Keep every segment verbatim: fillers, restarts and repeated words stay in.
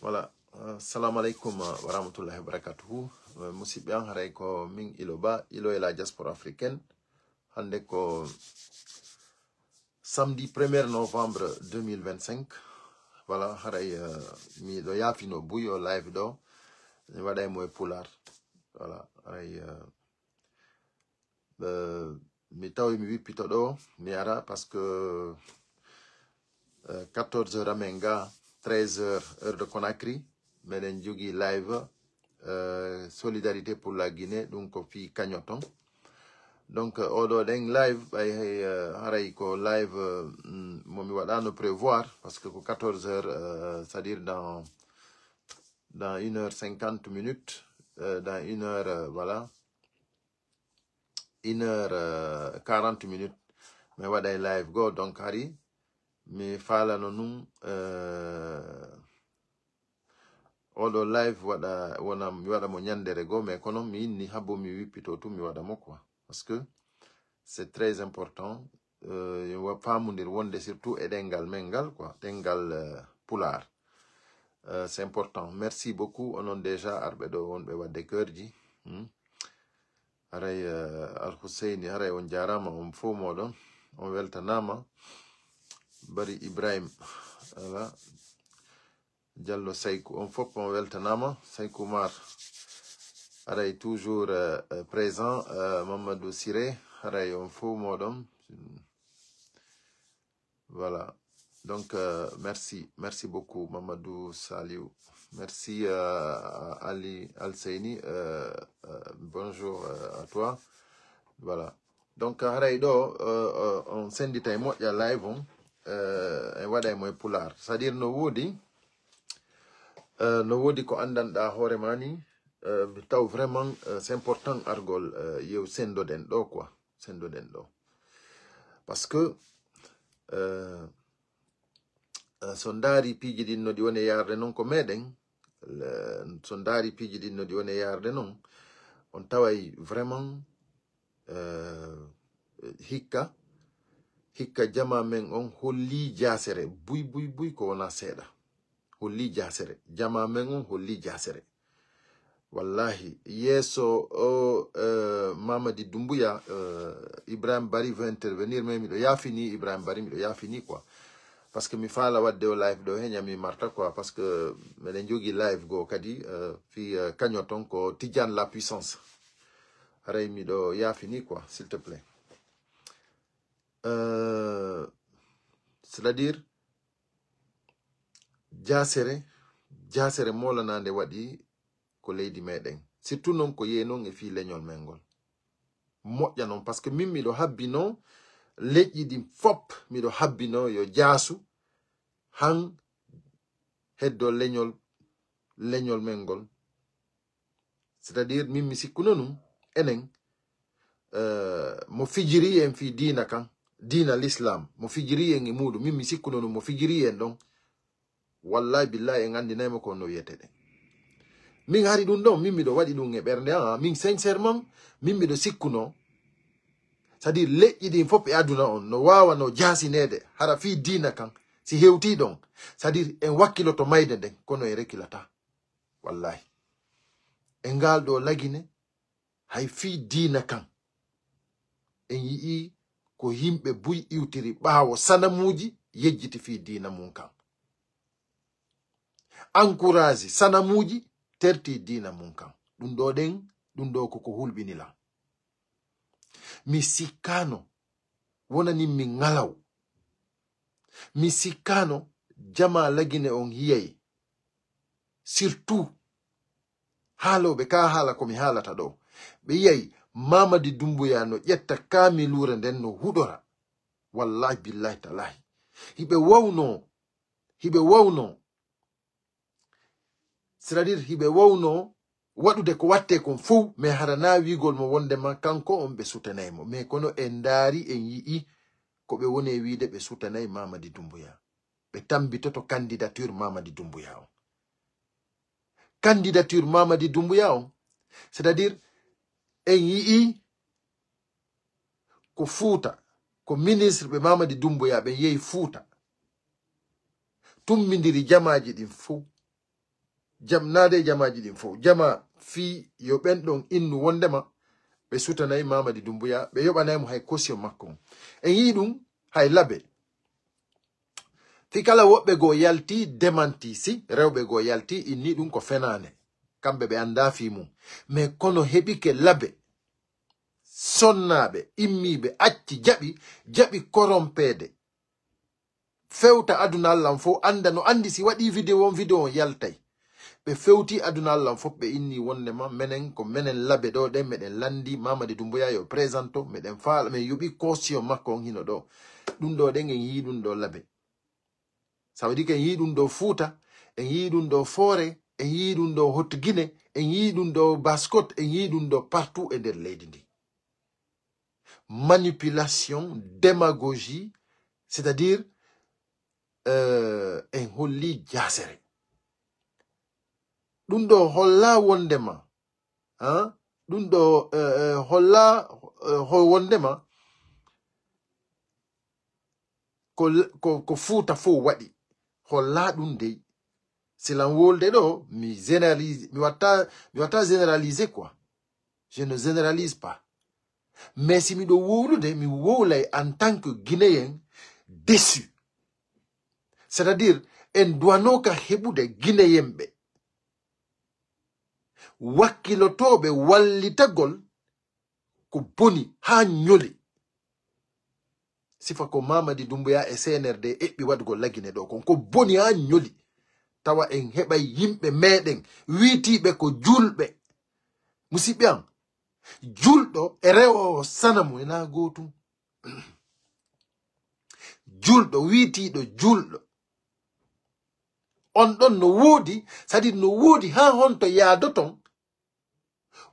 Voilà. Assalamu alaikum, uh, wa rahmatullahi wa barakatuhu. Uh, musidɓe an, haray ko min Ilo Ba, Ilo e la diaspora africaine. Hannde ko samedi premier novembre deux mille vingt-cinq. Voilà, haray, uh, miɗo yaafino buy o live ɗo. Mi waɗay mo e pulaar. Voilà, haray, uh, uh, mi tawi mi wippito ɗo, mi ara parce que, uh, quatorze heures amen ga, treize heures heure de Conakry, meɗen jogi live, uh, Solidarité pour la Guinée, ɗum ko fii kañoton. Donc, uh, oɗo ɗen live, ɓay hay, uh, haray ko live, uh, mm, mo mi waɗano prévoir, parce que ko quatorze heures, uh, c'est-à-dire dans, dans une heure cinquante minutes, uh, dans une heure, uh, voilà, une heure, uh, quarante minutes. Mi waɗay live go, donc hari mi faalano nun, uh, oɗo live waɗa, wona, mi waɗa mo ñandere go, mais kono mi inni habbo mi wippito tu mi waɗa mo quoi. Parce que c'est très important. Uh, yo wa-, faamundir wonde surtout e ɗengal men ngal quoi, ɗengal, uh, pulaar. Uh, c'est important. Merci beaucoup. Onon déjà arɓe ɗo wonɓe waɗde cœur ji. Hmm. Haray, uh, Al Husseini, haray on jaarama, on fof moɗon. On weltanama. Bari Ibrahim. Voilà. Diallo Sayku, on fof on weltanama. Sayku Mar, haray toujours, uh, uh, présent. Uh, Mamadou Siré, haray on fof moɗon. Voilà. Donc, uh, merci. Merci beaucoup, Mamadou Saliou. Merci, uh, Ali Alseini. Uh, uh, bonjour, uh, à toi. Voilà. Donc, haray ɗo, uh, uh, on senditay moƴƴa live on, uh, en waɗay mo e pulaar. C'est-à-dire no woodi, uh, no woodi ko anndanɗa hoore ma ni, uh, mi taw vraiment, uh, c'est important argol, uh, yew sendoɗen ɗo quoi. Sendoɗen ɗo. Parce que, uh, uh, so ndaari piiji ɗin no ɗi woni e yaarde non ko meɗen, le-, so ndaari piiji ɗin no ɗi woni e yaarde non, on taway vraiment, uh, hikka, hikka jama men on holli jaasere buy, buy, buy ko wona seeɗa. Holli jaasere. Jama men on holli jaasere. Wallahi, yeeso o, uh, Mamadi Doumbouya, uh, Ibrahim Bari veut intervenir, mais miɗo yaafini Ibrahim Bari, miɗo yaafini quoi. Parce que mi faala waɗde o live ɗo he ñami marta quoi, parce que meɗen jogi live go kadi, uh, fi, uh, kañoton ko Tidiane la puissance. Haray miɗo yaafini quoi, s'il te plaît. Uh, c'est-à-dire, jaasere, jaasere molanande waɗi ko leydi meɗen. Surtout non ko yehi non e fii leñol men ngol. Moƴƴa non, parce que min miɗo habbino leƴƴi ɗin fop, miɗo habbino yo jaasu han heddo leñol, leñol men ngol. C'est-à-dire, min mi sikkuno nun, enen, eh, mo fijiri en fii diina kan, diina l'islam, mo fijiri en e muuɗum, min mi sikkuno nun, mo fijiri en ɗon. Wallahi billahi en andinay mo ko no wiyete ɗen. Min hari ɗum ɗon, min miɗo waɗi ɗum e ɓernde an, min sincèrement, min miɗo sikkuno. C'est-à-dire, leƴƴi ɗin fof e aduna on, no waawa no jaasineede, hara fii diina kan, si hewtii ɗon. C'est-à-dire, en wakkiloto mayde nden, kono en rekilata. Wallahi. E ngal ɗo lagine, hay fii diina kan. En yi'i ko yimɓe buy iwtiri ɓaawo sanamuuji yejjiti fii diina mum kan. Encourage sanamuuji terti diina mum kan. Ɗum ɗo ɗen, ɗum ɗo koko hulɓini lan. Mi sikkano wonanin min ngalaw. Mi sikkano jama lagine on yiyay. Surtout haalooɓe ka haala ko mi haalata ɗo. Ɓe yiyay Mamadi Dumbuya no ƴetta kaamiluure nden no huɗora. Wallahi billahi talahi. Hiɓe wawno, hiɓe wawno. C'est-à-dire, hiɓe wawno waɗude ko watte kon fow, mais hara na wiigol mo wondema kanko on ɓe sutanay mo. Mais kono en ndaari, en yi'i ko ɓe woni e wiide ɓe sutanay Mamadi Dumbuya. Ɓe tambitoto candidature Mamadi Dumbuya on. Candidature Mamadi Dumbuya on, c'est-à-dire, en yi'i ko Fuuta, ko ministre ɓe Mamadi Dumbuya ɓen yehi Fuuta. Tummindiri jamaaji ɗin fow. Jam, naade e jamaaji ɗin fof. Jama fii yo ɓen ɗon innu wondema ɓe sutanay Mamadi Doumbouya, ɓe yoɓanay mo hay caution makko on. En yii ɗum hay Labe. Fii kala woɓɓe goo yalti demanti, si rewɓe goo yalti inni ɗum ko fenaande. Kamɓe ɓe anndaa fii mum. Mais kono heɓike Labe. Sonnaaɓe, immiiɓe, acci, jaɓi, jaɓi korompeede. Fewta aduna Alla on fof annda, no anndi si waɗii vidéo on, vidéo on yaltay. Ɓe fewti aduna Alla on fof, ɓe inni wondema menen ko menen Labe ɗo ɗen, meɗen lanndi Mamadi Doumbouya yo présento, meɗen faala, men yoɓi caution makko on hino ɗo. Ɗum ɗo ɗen en yii ɗum ɗo Labe. Ça veut dire que en yii ɗum ɗo Fuuta, en yii ɗum ɗo Foore, en yii ɗum ɗo Haute Guinée, en yii ɗum ɗo Basse-Côte, en yii ɗum ɗo partout e nder leydi ndi. Manipulation, démagogie, c'est-à-dire, euh, en holli jaasere. Ɗum ɗo holla wondema, ah, ɗum ɗo, eh, eh, holla, eh, ho wondema ko, ko, ko Fuuta fof waɗi. Holla ɗum dey. Si lan wolde ɗo, mi généralise, mi watta, mi watta généraliser quoi. Je ne généralise pas. Mais si miɗo wowlude, mi wowlay en tant que Guinéen déçu. C'est-à-dire, en duwanooka heɓude Guinéen ɓe. Wakkilotooɓe wallitagol ko boni haa ñoli. Sifa ko Mamadi Doumbouya e C N R D eɓɓi waɗugol Lagine ɗo kon, ko boni haa ñoli. Tawa en heɓay yimɓe meɗen wiitiiɓe ko julɓe. Musiɓɓe am, julɗo e rewoowo sanamu e naa gootum. Julɗo, wiitiiɗo julɗo. On ɗon no woodi, c'est-à-dire no woodi haa honto yaadoton,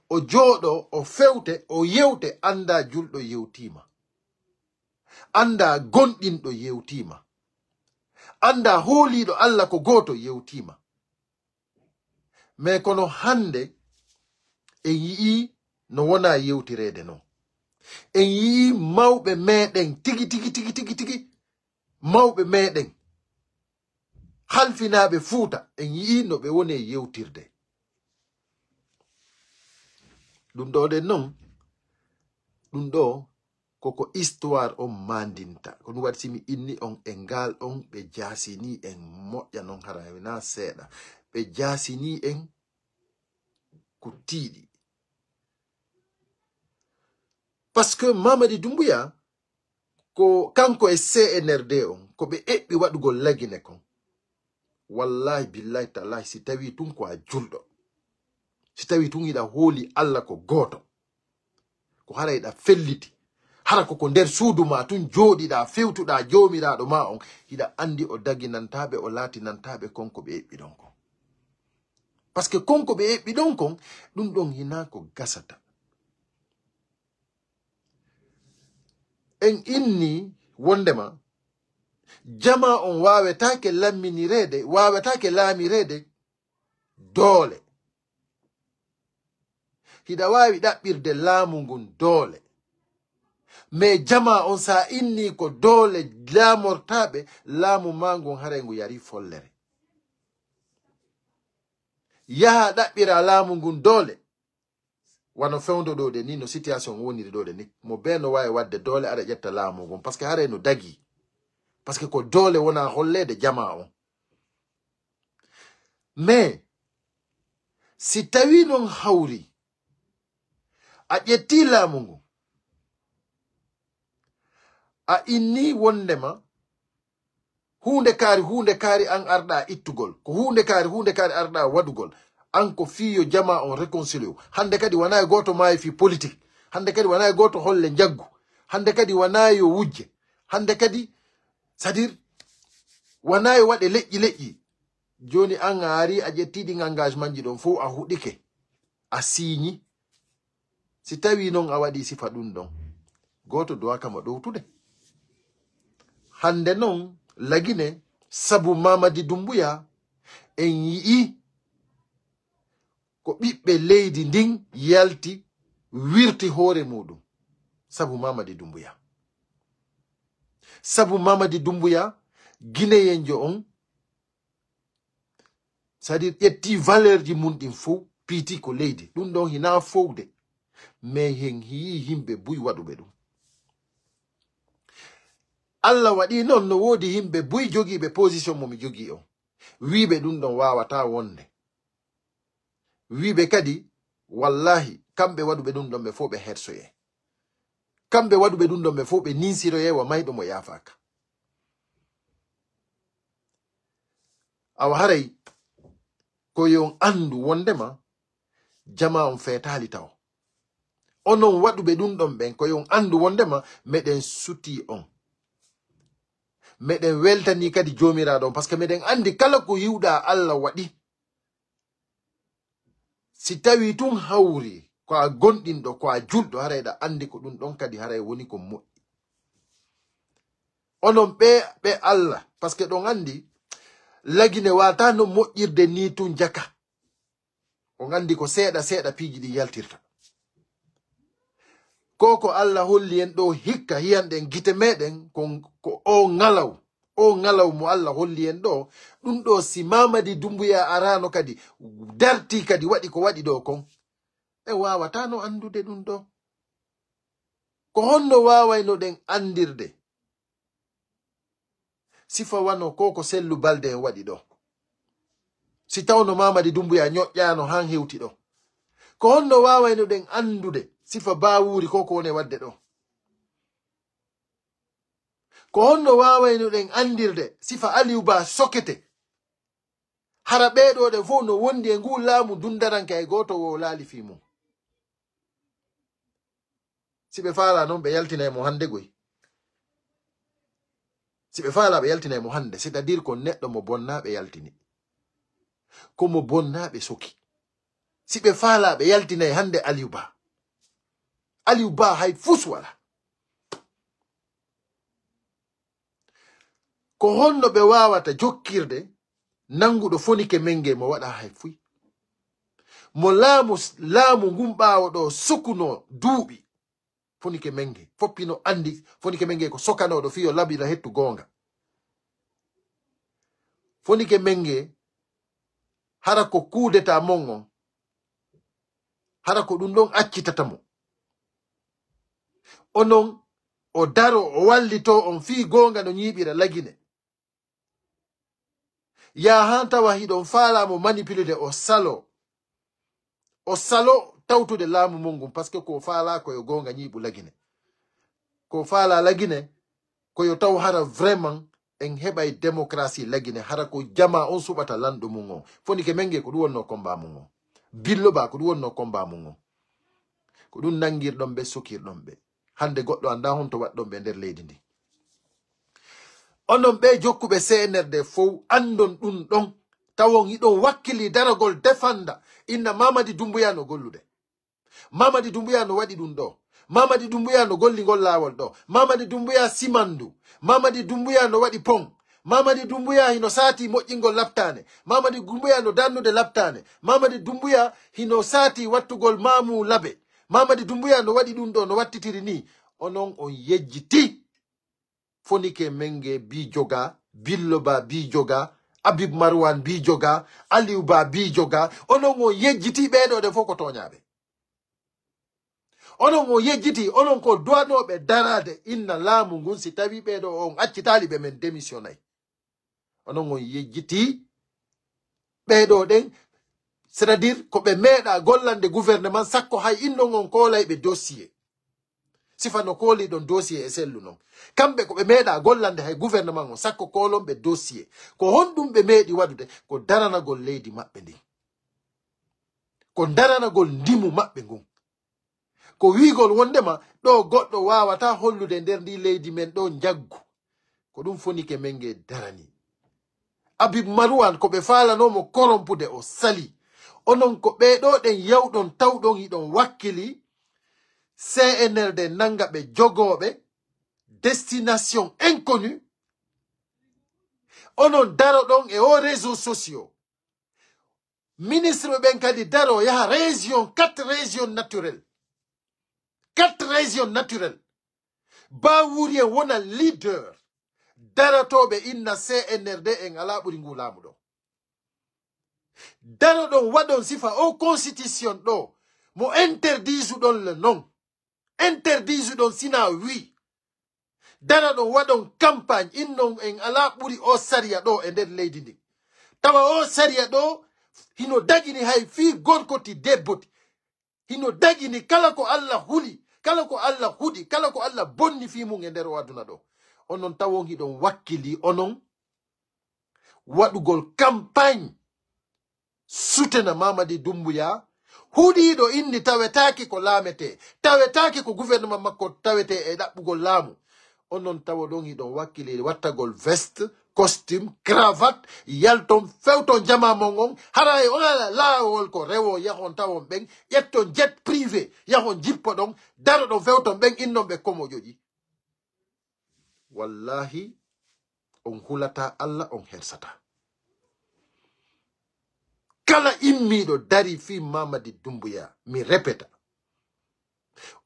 o jooɗo, o fewte, o yewte, annda julɗo yewtiima. Annda gonɗinɗo yewtiima. Annda hooliiɗo Alla ko gooto yewtiima. Mais kono hannde en yi'ii no wonaa yewtireede non. En yi'ii mawɓe meɗen tigi, tigi, tigi, tigi, tigi, mawɓe meɗen halfinaaɓe Fuuta, en yi'ii no ɓe woni e yewtirde. Ɗum ɗo ɗen non, ɗum ɗo koko histoire on maandinta. Ko ɗum waɗi si mi inni on e ngaal on, ɓe jaasinii en moƴƴa non, hara wonaa seeɗa. Ɓe jaasinii en ko tiiɗi. Parce que Mamadi Doumbouya, ko kanko e C N R D on, ko ɓe eɓɓi waɗugol Lagine kon. Wallahi, billahi, tallahi, si tawii tun ko a julɗo, si tawii tun hiɗa hooli Alla ko gooto, ko hara hiɗa felliti, hara koko nder suudu ma tun jooɗiɗaa, fewtuɗaa Joomiraaɗo ma on, hiɗa anndi o daginantaa ɓe, o laatinantaa ɓe kon ko ɓe eɓɓi ɗon kon. Parce que kon ko ɓe eɓɓi ɗon kon, ɗum ɗon hinaa ko gasata. En inni wondema jama on waawetaake lamminireede, waawetaake laamireede doole. Hiɗa waawi ɗaɓɓirde laamu ngun doole. Mais jama on, sa inni ko doole laamortaaɓe, laamu ma ngun haray ngu yari follere. Yaha ɗaɓɓira laamu ngun doole. Wano fewndo ɗo ɗe ni, no situation woniri ɗo ɗe ni, mo bee no waawi waɗde doole aɗa ƴetta laamu ngun, parce que haray no dagi. Parce que ko doole wona holleede jama on. Mais si tawi non hawri a ƴetti laamu ngun, a inni wondema huunde kaari, huunde kaari an arɗa ittugol. Ko huunde kaari, huunde kaari arɗa waɗugol. An ko fii yo jama on réconcilier. Hannde kadi wona e gooto maayi fii politique. Hannde kadi wona e gooto holle njaggu. Hannde kadi wona yo wujje. Hannde kadi, c'est-à-dire, wona yo waɗe leƴƴi leƴƴi. Jooni an a ari a ƴetti ɗin engagement ji ɗon fof a huɗike. A siiñi. Si tawii non a waɗii sifa ɗum ɗon, gooto duwaaka mo ɗowtude. Hannde non, Lagine, sabu Mamadi Doumbouya, en yi'ii ko ɓiɓɓe leydi ndin yalti, wirti hoore muuɗum. Sabu Mamadi Doumbouya. Sabu Mamadi Doumbouya, Gineyenjo on, C'est-à-dire, ƴetti valeur ji mum ɗin fow, piiti ko leydi. Ɗum ɗon hinaa fowde. Mais hen hii yimɓe buy waɗuɓe ɗum. Allah waɗi noon no woodi yimɓe buy jogiiɓe position mo mi jogii on. Wiiɓe ɗum ɗon waawataa wonde. Wiiɓe kadi, wallahi, kamɓe waɗuɓe ɗum ɗon ɓe fow ɓe hersoyee. Kamɓe waɗuɓe ɗum ɗon ɓe fow ɓe ninsiroyee wa mayɗo mo yaafaaka. Awa haray ko yo on anndu wondema jama on feetaali tawo. Onon waɗuɓe ɗum ɗon ɓen, ko yo on anndu wondema meɗen sutii on. Meɗen weltanii kadi Joomiraaɗo on, parce que meɗen anndi kala ko yi'uɗaa Allah waɗi. Si tawii tun hawri ko a gomɗinɗo, ko a julɗo, haray ɗa anndi ko ɗum ɗon kadi haray woni ko moƴƴi. Onon ɓe, ɓe Allah, parce que ɗon anndi Lagine waawataa no moƴƴirde nii tun jaka. On anndi ko seeɗa seeɗa piiji ɗin yaltirta. Ko ko Allah holli en ɗoo hikka, hiyanɗen gite meɗen, ko, ko o ŋalaw, o ŋalaw mo Allah holli en ɗoo, ɗum ɗoo si Mamadi Doumbouya araano kadi, dartii kadi waɗi ko waɗi ɗoo kon, ɓe waawataa no anndude ɗum ɗoo. Ko honno waawaynoɗen anndirde sifa wano ko ko Sellu Balde en waɗi ɗoo? Si tawno Mamadi Doumbouya ñoƴƴaano han hewti ɗoo, ko honno waawaynoɗen anndude sifa Bawuri ko ko woni waɗde ɗoo? Ko honno waawaynoɗen anndirde sifa Aliou Ba sokete? Hara ɓee ɗoo ɗe fow no wondi e nguu laamu dundaranke, hay gooto wowlaali fii mum. Si ɓe faalaa non, ɓe yaltinay mo hannde goy. Si ɓe faalaa, ɓe yaltinay mo hannde, c'est-à-dire ko neɗɗo mo bonnaa ɓe yaltini. Ko mo bonnaa ɓe soki. Si ɓe faalaa, ɓe yaltinay hannde Aliou Ba. Aliou Ba hay fus wala. Ko honno ɓe waawata jokkirde nannguɗo Fonike Menge mo waɗa hay fuy? Mo laamu, laamu ngun ɓaawo ɗoo sukunoo duuɓi. Fonike Menge, fof hino anndi Fonike Menge ko sokanooɗo fii yo laɓira hettu goonga. Fonike Menge, hara ko kudeta mon on, hara ko ɗum ɗon accitata mo. Onon, o daro, o wallitoo on fii goonga no ñiiɓira Lagine. Yaa haa tawa hiɗon faalaa mo manipuler, o salo. O salo tawtude laamu mon ngun, parce que ko faalaa ko yo goonga ñiiɓu Lagine. Ko faalaa Lagine, ko yo taw hara vraiment en heɓay démocratie Lagine, hara ko jamaa on suɓata lanɗo mum on. Fonike Menge ko ɗum wonnoo combat mum on. Billo Ba ko ɗum wonnoo combat mum on. Ko ɗum nanngirɗon ɓe, sokirɗon ɓe. Hannde goɗɗo anndaa honto waɗɗon ɓe nder leydi ndi. Onon ɓe jokkuɓe C N R D fow, anndon ɗum ɗon. Tawon hiɗon wakkili daragol defanda inna Mamadi Doumbouya no gollude. Mamadi Doumbouya no waɗi ɗum ɗo. Mamadi Doumbouya no golli ngol laawol ɗo. Mamadi Doumbouya simandu. Mamadi Doumbouya no waɗi pon. Mamadi Doumbouya hino saati moƴƴingol laptaane. Mamadi Doumbouya no dannude laptaane. Mamadi Doumbouya hino saati wattugol maamu labe. Mamadi Doumbouya no waɗi ɗum ɗo, no wattitiri nii. Onon on yejjiti. Fonike Menge bi joga, Billo Ba bi joga, Habib Marwan bi joga, Aliou Ba bi joga. Onon on yejjiti, ɓee ɗo ɗe fof ko tooñaaɓe. Onon on yejjiti, onon ko duwanooɓe daraade inna laamu ngun, si tawii ɓee ɗo on accitaali ɓe, men démissionnay. Onon on yejjiti, ɓee ɗo ɗen, c'est-à-dire ko ɓe meeɗaa gollande gouvernement, sakko hay innon on koolay ɓe dossier. Sifa no kooliɗon dossier e Sellu non. Kamɓe ko ɓe meeɗaa gollande hay gouvernement on, sakko koolon ɓe dossier. Ko honɗum ɓe meeɗi waɗude? Ko daranagol leydi maɓɓe ndin. Ko daranagol ndimu maɓɓe ngun. Ko wiigol wondema ɗo goɗɗo waawataa hollude nder ndi leydi men ɗo njaggu. Ko ɗum Fonike Menge darani. Habib Marwan, ko ɓe faalanoo mo korompude, o sali. Onon ko ɓee ɗo ɗen yawɗon tawɗon hiɗon wakkili C N R D nanga ɓe jogooɓe destination inconnue. Onon daroɗon e o réseaux sociaux. Ministre ɓen kadi daro yaha région, quatre régions naturelles. Quatre régions naturelles. Bawuri en wona leader. Daratooɓe inna C N R D en alaa ɓuri ngu laamu ɗo. Daroɗon waɗon sifa o constitution ɗo, mo interdisuɗon le non. Interdisuɗon sina wi. Daroɗon waɗon campagne, innon en ala ɓuri o sariya ɗo e nder leydi ndin. Tawa o sariya ɗo hino dagini hay fii gorkoti debboti. Hino dagini kala ko Allah huli, kala ko Allah huɗi, kala ko Allah bonni fii mum e nder o aduna ɗo. Onon tawon hiɗon wakkili, onon waɗugol campagne sutena Mamadi Dumbuya, huɗiiɗo inni tawetaake ko laamete, tawetaake ko gouvernement makko tawete e ɗaɓɓugol laamu. Onon tawoɗon hiɗon wakkili wattagol veste, costume, cravate, yalton, fewton jama mon on, hara e on ala laawol ko rewon yahon tawon ɓen, ƴetton jet privé, yahon jippoɗon, daroɗon fewton ɓen innon ɓe komo ƴoƴi. Wallahi, on hulata Allah, on hersata. Kala immiiɗo dari fii Mamadi Dumbuya, mi repeta,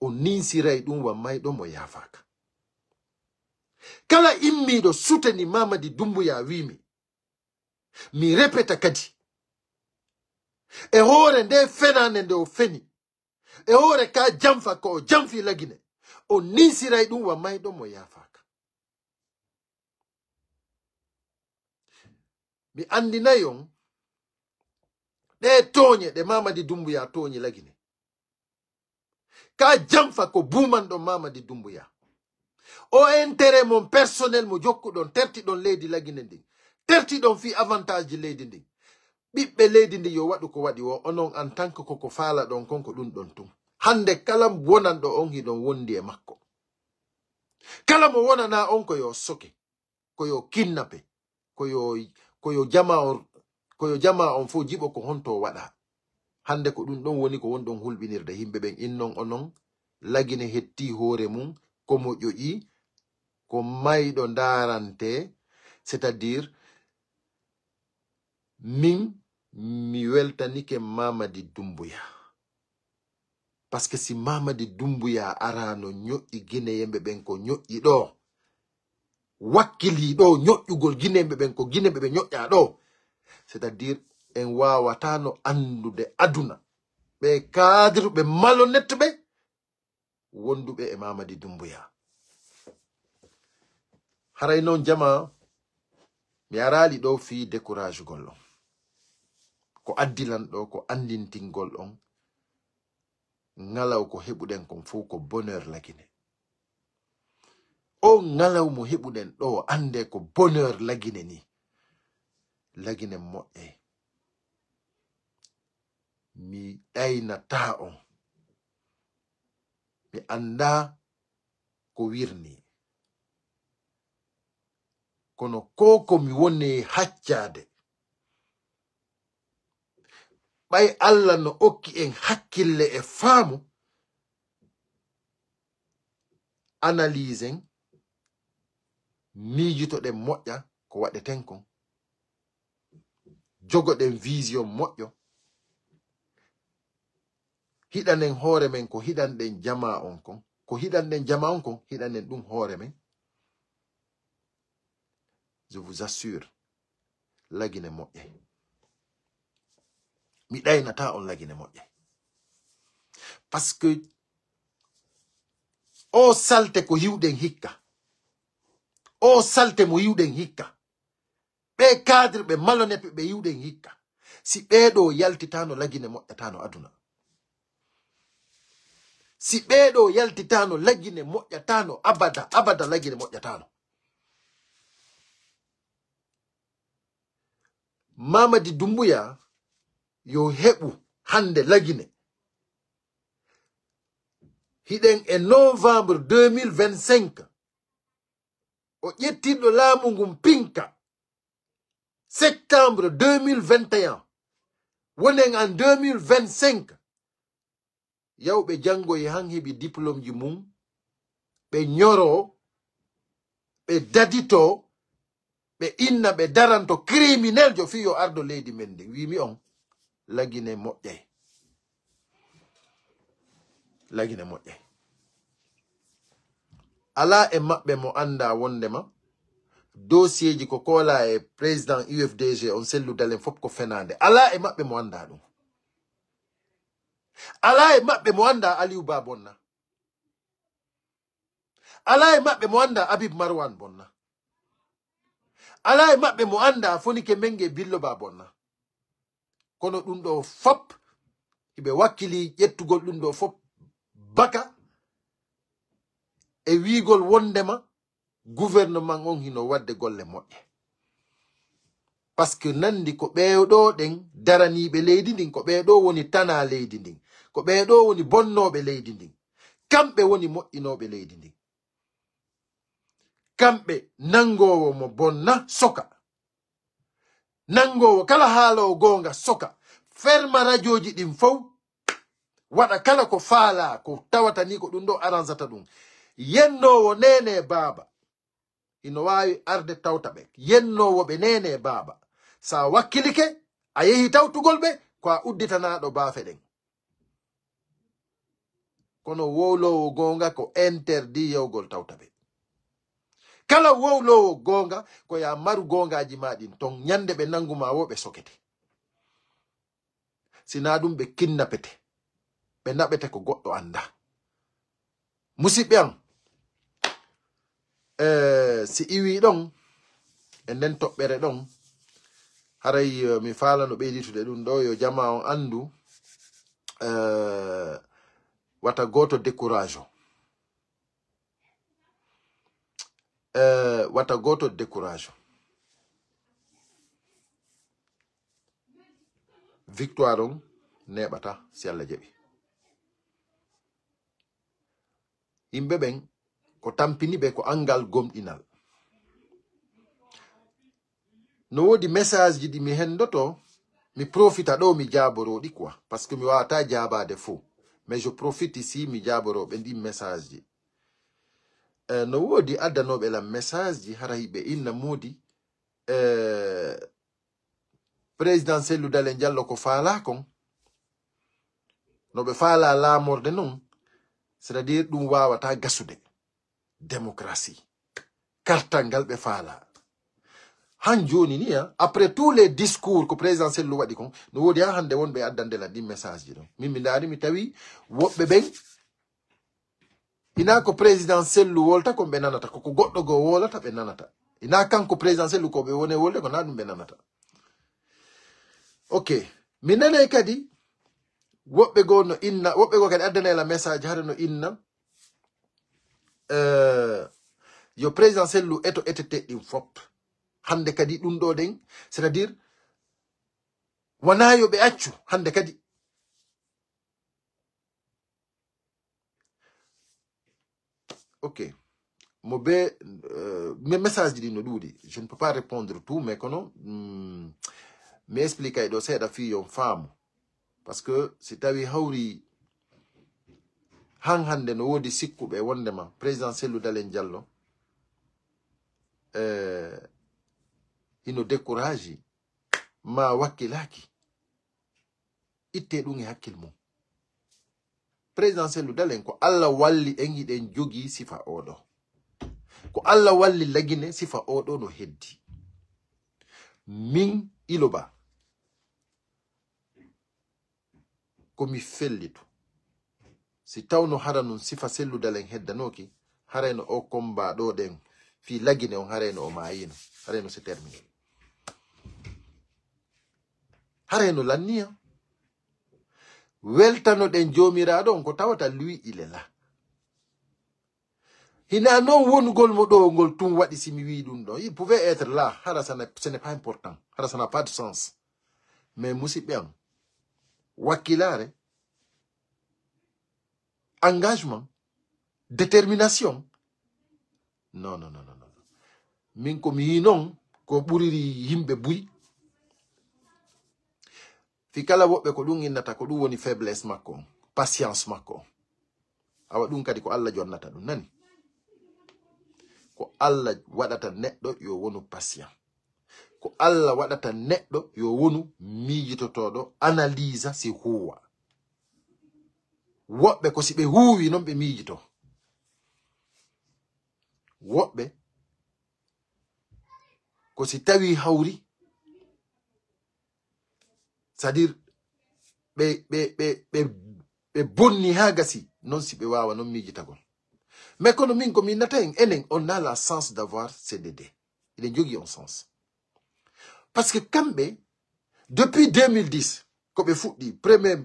o ninsiray ɗum wa mayɗo mo yaafaaka. Kala immiiɗo suteni Mamadi Dumbuya wiimi, mi repeta kadi, e hoore nde fenaande nde o feni, e hoore ka jamfa ko o jamfi Lagine, o ninsiray ɗum wa mayɗo mo yaafaaka. Mi anndinay on ɗe tooñe ɗe Mamadi Dumbuya tooñi Lagine. Ka jamfa ko buumanɗon Mamadi Dumbuya. O intérêt mon personnel mo jokkuɗon, tertiɗon leydi Lagine ndin. Tertiɗon fii avantage ji leydi ndin. Ɓiɓɓe leydi ndin yo waɗu ko waɗi wo, onon en tant que ko ko faalaɗon kon ko ɗum ɗon tun. Hannde kala wonanɗo on hiɗon wondi e makko. Kala mo wonana on ko yo soke, ko yo kinnape, ko yo, ko yo jama on, ko yo jama on fof jiɓo ko honto waɗa. Hannde ko ɗum ɗon woni ko wonɗon hulɓinirde yimɓe ɓen innon onon Lagine hetti hoore mum, ko mo ƴoƴi, ko mayɗo ndaarante, c'est-à-dire min mi weltanike Mamadi Dumbuya. Parce que si Mamadi Dumbuya arano ñoƴƴi Guinéen ɓe ɓen ko ñoƴƴi ɗo, wakkili ɗo ñoƴƴugol Guinéen ɓe ɓen ko Guinéen ɓe ɓe ñoƴƴa ɗo, c'est-à-dire en wawatano anndude aduna. Ɓe cadre ɓe malhonnête ɓe wonduɓe e Mamadi Dumbuya. Haray noon jama, mi araali ɗo fii découragugol on. Ko addi lan ɗo, ko anndintingol on ŋalaw ko heɓuɗen kon fof ko bonheur Lagine. O ŋalaw mo heɓuɗen ɗo, annde ko bonheur Lagine ni. Lagine moƴƴe. Mi ɗaynata on. Mi annda ko wirni. Kono ko ko mi woni haccaade. Ɓay Allah no okki en hakkille e faamu, analysen, miijotoɗen moƴƴa ko waɗeten kon. Jogoɗen vision moƴƴo. Hiɗanen hoore men ko hiɗanɗen jama on kon. Ko hiɗanɗen jama on kon, hiɗanen ɗum hoore men. Je vous assure, Lagine moƴƴay. Mi ɗaynata on Lagine moƴƴay. Parce que o salte ko hiwɗen hikka. O salte mo hiwɗen hikka. Ɓe cadre ɓe malhonnête ɓe hiwɗen hikka. Si ɓeeɗo yaltitano Lagine moƴƴatano aduna. Si ɓeeɗo yaltitano Lagine moƴƴatano abada, abada Lagine moƴƴatano. Mamadi Dumbuya yo heɓu hannde Lagine. Hiɗen e novembre deux mille vingt-cinq. O ƴettirɗo laamu ngun pinka. Septembre deux mille vingt et un. Wonen en deux mille vingt-cinq. Yawɓe janngoyi han heɓi diplôme ji mum, ɓe ñoro, ɓe dadito, ɓe inna, ɓe daranto criminel jo fii yo ardo leydi men ndi. Wiimi on, Lagine moƴƴay. Lagine moƴƴay. Alaa e maɓɓe mo annda wondema Dossier ji ko koola e président U F D G on, Cellou Dalein, fof ko fenaande. Alaa e maɓɓe mo anndaa ɗum. Alaa e maɓɓe mo anndaa Aliou Ba Bonna. Alaa e maɓɓe mo anndaa Habib Marwan Bonna. Alaa e maɓɓe mo anndaa Fonike Mengue Billo Ba Bonna. Kono ɗum ɗo fop, hiɓe wakkili ƴettugol ɗum ɗo fop baka e wiigol wondema gouvernement on hino wadde golle moƴƴe. Parce que nandi ko ɓeeɗo ɗen daraniiɓe leydi ndin, ko ɓeeɗo woni tana leydi ndin, ko ɓeeɗo woni bonnooɓe leydi ndin. Kamɓe woni moƴƴinooɓe leydi ndin. Kamɓe nangoowo mo bonna soka. Nangoowo kala haaloowo goonga soka. Ferma rajooji ɗin fow. Waɗa kala ko faalaa, ko tawata ni ko ɗum ɗo aransata ɗum. Yennoowo neene baaba. Ino waawi arde tawta ɓe. Yennoowo ɓe neene baaba. So a wakkilike, a yehi tawtugol ɓe, ko a udditanaaɗo baafe ɗen. Kono wowloowo goonga ko interdit yewgol tawta ɓe. Kala wowloowo goonga ko ya maru goongaaji ma ɗin ton, ñande ɓe nangu ma wo ɓe sokete. Si na ɗum ɓe kinnapete, ɓe naɓete ko goɗɗo annda. Musidɓe am, eh, si iwi ɗon, e nden toɓɓere ɗon, haray, eh, mi faalano ɓeyditude ɗum ɗo, yo jama on anndu, eh, wata gooto décourage o. Eh, wata gooto décourage o. Victoire on neeɓata si Allah jaɓi. Yimɓe ɓen ko tampini ɓe ko anngal gomɗinal. No woodi message ji ɗi mi hendoto, mi profita ɗo mi jaaboro ɗi quoi, parce que mi wawata jaabaade fo. Mais je profite ici mi jaaboro ɓe ɗin message ji. Eh, no woodi addanooɓe lan message ji, hara hiɓe inna moodi, eh, président Cellou Dalein Diallo ko faalaa kon, no ɓe faalaa laamorde non, c'est-à-dire ɗum waawata gasude. Démocratie. Kartal ngal ɓe faalaa. Han jooni ni, ah, après tous les discours ko président Cellou waɗi kon, no woodi haa hannde wonɓe addande lan ɗin message ji ɗon. Min mi ndaari mi tawi woɓɓe ɓen Ina ko président Cellou wolta ko ɓe nanata, ko ko goɗɗo goo wolata ɓe nanata. Ina kanko président Cellou ko ɓe wone wolde ko na ɗum ɓe nanata. Ok, mi nanay kadi woɓɓe goo no inna, woɓɓe goo kadi addana la message hare no inna, euh, yo président Cellou eto etete ɗin fop. Hande kadi ɗum ɗo ɗen, c'est-à-dire wona yo ɓe accu hande kadi. Ok. Mo be, euh, mes messages ɗi no ɗuuɗi. Je ne peux pas répondre tout, mais kono, mm, mi explique ɗo seeɗa fii yon faamu. Parce que si tawi hawri han hande no woodi sikkuɓe wondema président Cellou Dalein Diallo, euh, hino décourage, ma wakkilaaki. Itte ɗum e hakkil mum. Président Cellou Dalein ko Allah walli en hiɗen jogii sifa oɗo. Ko Allah walli Lagine sifa oɗo no heddi. Min Ilo Ba, ko mi fellitu. Si tawno hara nun sifa Cellou Dalein heddanooki, harayno o combat ɗo ɗen fii Lagine on, harayno o maayino, harayno c'est terminé. Harayno lanniya. Weltanoɗen Joomiraaɗo on ko tawata lui il est là. Hina non wonugol mo ɗo ngol tun waɗi si mi wii ɗum ɗo. Il pouvait être là, hara ça n'est, ce n'est pas important, hara ça n'a pas de sens. Mais musidɓe am, wakkilaare, engagement, détermination. Non, non, non, non, non. Min ko mi yii non ko ɓuriri yimɓe buy. Fi kala woɓɓe ko ɗum innata ko ɗum woni faiblesse makko on, patience makko on. Awa ɗum kadi ko Allah jonnata ɗum, nani? Ko Allah waɗata neɗɗo yo wonu patient. Ko Allah waɗata neɗɗo yo wonu miijitotooɗo, analyse si huuwa. Woɓɓe ko si ɓe huuwi non ɓe miijito. Woɓɓe, Ko si tawi hawri, c'est-à-dire ɓe ɓe ɓe ɓe ɓe bonni haa gasi, non si ɓe waawa non miijitagol. Mais kono min ko min nata en, enen on a la chance d'avoir C D D. Eɗen jogii on chance. Parce que kamɓe, depuis deux mille dix, ko ɓe fuɗɗi premier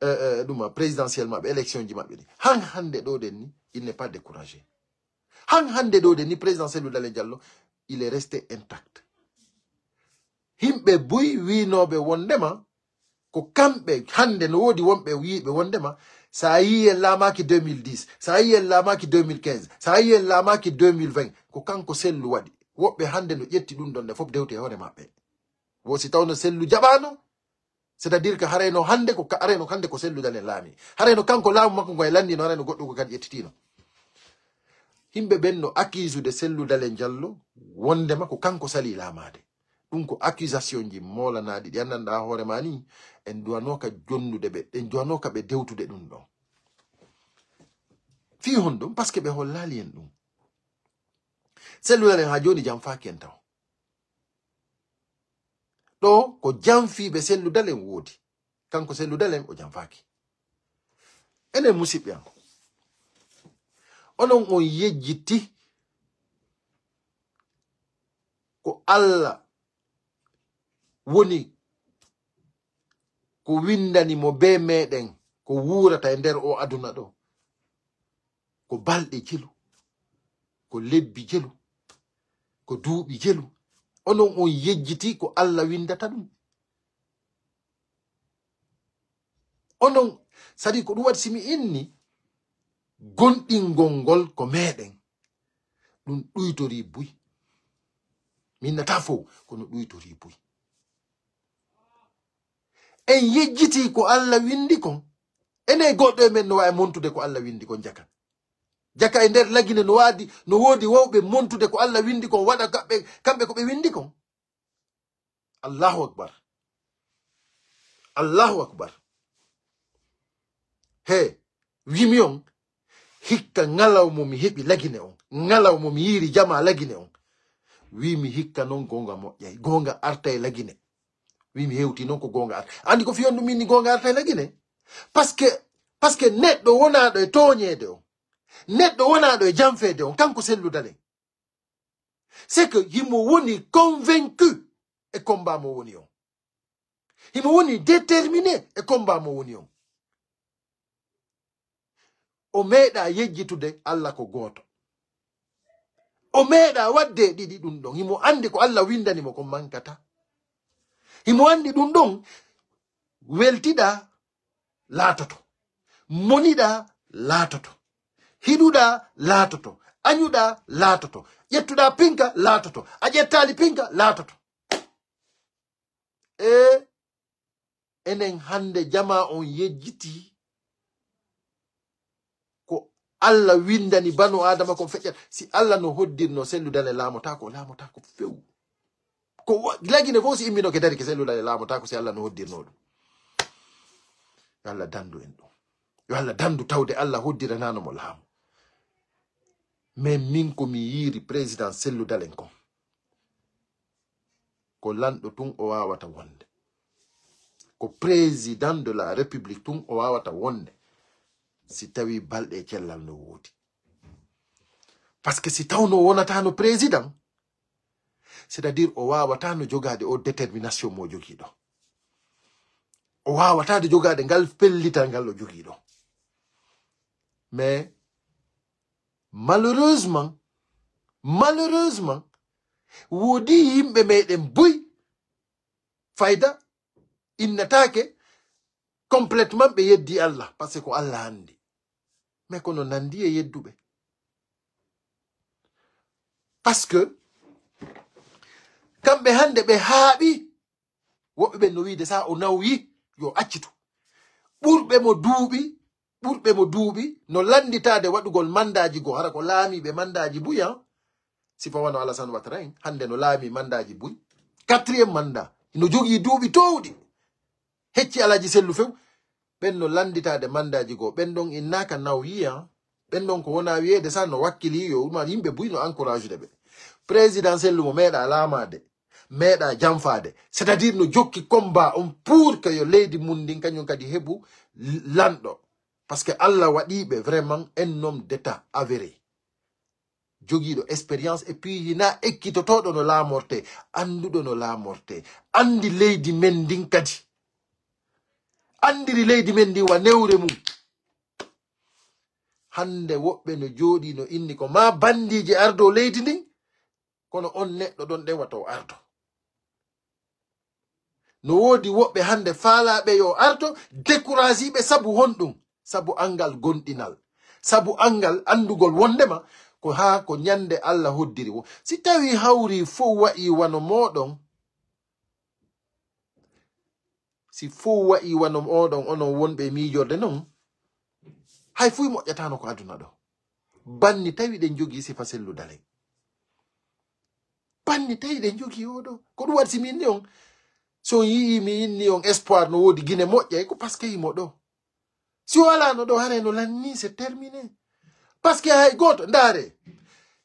euh, euh, ɗuma présidentiel maɓɓe, élection ji maɓɓe ɗi. Han hannde ɗo ɗen ni, il n'est pas découragé. Han hannde ɗo ɗen ni, président Cellou Dalein Diallo, il est resté intact. Himɓe buy wiinooɓe wondema ko kamɓe hannde, no woodi wonɓe wiiɓe wondema, so a yii en laamaaki deux mille dix, so a yii en laamaaki deux mille quinze, so a yii en laamaaki deux mille vingt, ko kanko Cellou waɗi. Woɓɓe hannde no ƴetti ɗum ɗon nde fof dewti e hoore maɓɓe. Wo si tawno Cellou jaɓaano, c'est-à-dire que harayno hannde ko ka-, harayno hannde ko Cellou Dalein laami. Harayno kanko laamu makko ngo e lanndino, harayno goɗɗo ko kadi ƴettitino. Himɓe ɓen no accuse de Cellou Dalein Diallo wondema ko kanko sali laamaade. Ɗum ko accusation ji moolanaaɗi ɗi anndanɗaa hoore ma ni, en duwanooka jonnude ɓe, en duwanooka ɓe dewtude ɗum ɗon. Fii honɗum? Parce que ɓe hollaali en ɗum. Cellou Dalein haa jooni janfaaki en taw. Ɗo ko janfiiɓe Cellou Dalein woodi. Kanko Cellou Dalein o janfaaki. Enen musidɓe am, onon on yejjiti ko Allah woni ko windani mo be meɗen ko wuurata e nder o aduna ɗo. Ko balɗe jelu, ko lebbi jelu, ko duuɓi jelu. Onon on yejjiti ko Allah windata ɗum. Onon, sadi ko ɗum waɗi si mi inni gonɗingol ngol ko meɗen, ɗum ɗuytori buy. Min nata fow, kono ɗuytori buy. En yejjiti ko Allah windi kon. Ene goɗɗo e men no wawi montude ko Allah windi kon jaka. Jaka e nder lagine no waadi, no woodi wawɓe montude ko Allah windi kon, waɗa kamɓe, kamɓe ko ɓe windi kon. Allahu akbar. Allahu akbar. He, wimi on, hikka ŋalaw mo mi heɓi lagine on, ŋalaw mo mi yiiri jama lagine on, wimi hikka non gonga moƴƴay, gonga arta e lagine. Wimi hewti non ko gonga arta. Andi ko fiyon ɗum inni gonga arta e lagine? Parce que, parce que neɗɗo wonaɗo e tooñeede on, neɗɗo wonaɗo e janfeede on, kanko Cellou Dalein, c'est que himo woni convaincu e combat mo woni on. Himo woni déterminé e combat mo woni on. O meeɗa yejjitude Allah ko gooto. O meeɗa wadde ɗiɗi ɗum ɗon. Himo andi ko Allah windani mo ko mankata. Himo andi ɗum ɗon, weltiɗa laatoto. Moniɗa laatoto. Hiɗuɗa laatoto. Añuɗa laatoto. Ƴettuɗa pinka laatoto. A ƴettaali pinka laatoto. E enen hannde jama on yejjiti ko Allah windani banu Adama kon feƴƴat. Si Allah no hoddirno Cellou Dalein laamotako, laamotako few. Ko wa-, lagine fof si imminoke dari ke Cellou Dalein laamotako si Allah no hoddirno ɗum. Yo Allah dandu en ɗum. Yo Allah dandu tawde Allah hoddiranano mo laamu. Mais min ko mi yiiri président Cellou Dalein kon, ko lanɗo tun o wawata wonde. Ko président de la République tun o wawata wonde si tawi balɗe e cellal no woodi. Parce que si tawno wonatano président, c'est-à-dire o wawata no jogaade o détermination mo jogii ɗo. O wawata de jogaade ngal pellital ngal o jogii ɗo. Mais malheureusement, malheureusement, woodi yimɓe meɗen buy fayda innataake complètement ɓe yeddi Allah, parce que ko Allah andi. Mais kono nandi e yedduɓe. Parce que kamɓe hannde ɓe haaɓi, woɓɓe ɓen no wiide sa o nawyi, yo accitu. Ɓurɓe mo duuɓi, ɓurɓe mo duuɓi, no lannditaade waɗugol mandaaji goo, hara ko laamiiɓe mandaaji buy, an. Sifa wano Alassane Ouattara en, hannde no laami mandaaji buy. Quatrième mandat, no jogii duuɓi toowɗi. Hecci Alhaji Sellu few, ɓen no lannditaade mandaaji goo. Ɓen ɗon innaaka nawyi, an. Ɓen ɗon ko wona wiyeede sa no wakkili yo uma yimɓe buy no encourage'ude ɓe. Président Cellou mo meeɗa laamaade, meeɗa janfaade. C'est-à-dire no jokki combat on pour que yo leydi mum ndin kañum kadi heɓu lanɗo. Parce que Allah waɗi ɓe vraiment un homme d'État avéré. Jogiiɗo expérience et puis hina ekkitotooɗo no laamorte, annduɗo no laamorte, anndi leydi men ndin kadi. Anndiri leydi men ndin wa newre mum. Hannde woɓɓe no jooɗii no inni ko ma banndiiji ardo leydi ndin, kono on neɗɗo ɗon ɗen wato ardo. No woodi woɓɓe hannde faalaaɓe yo ardo, découragé ɓe sabu honɗum? Sabu anngal gonɗinal. Sabu anngal anndugol wondema ko haa ko ñande Allah hoddiri wo. Si tawi hawri fow wa'i wano mooɗon, si fow wa'i wano mooɗon onon wonɓe e miijorde non, hay fuy moƴƴataano ko aduna ɗo. Banni tawi ɗen jogii sifa Sellu Dalen. Banni tawi ɗen jogii oo ɗo. Ko ɗum waɗi si mi inni on, so on yi'ii mi inni on espoir no woodi Gine moƴƴay, ko parce que himo ɗo. Si o alaano ɗo, haray no lanni, c'est terminé. Parce que hay gooto, ndaare,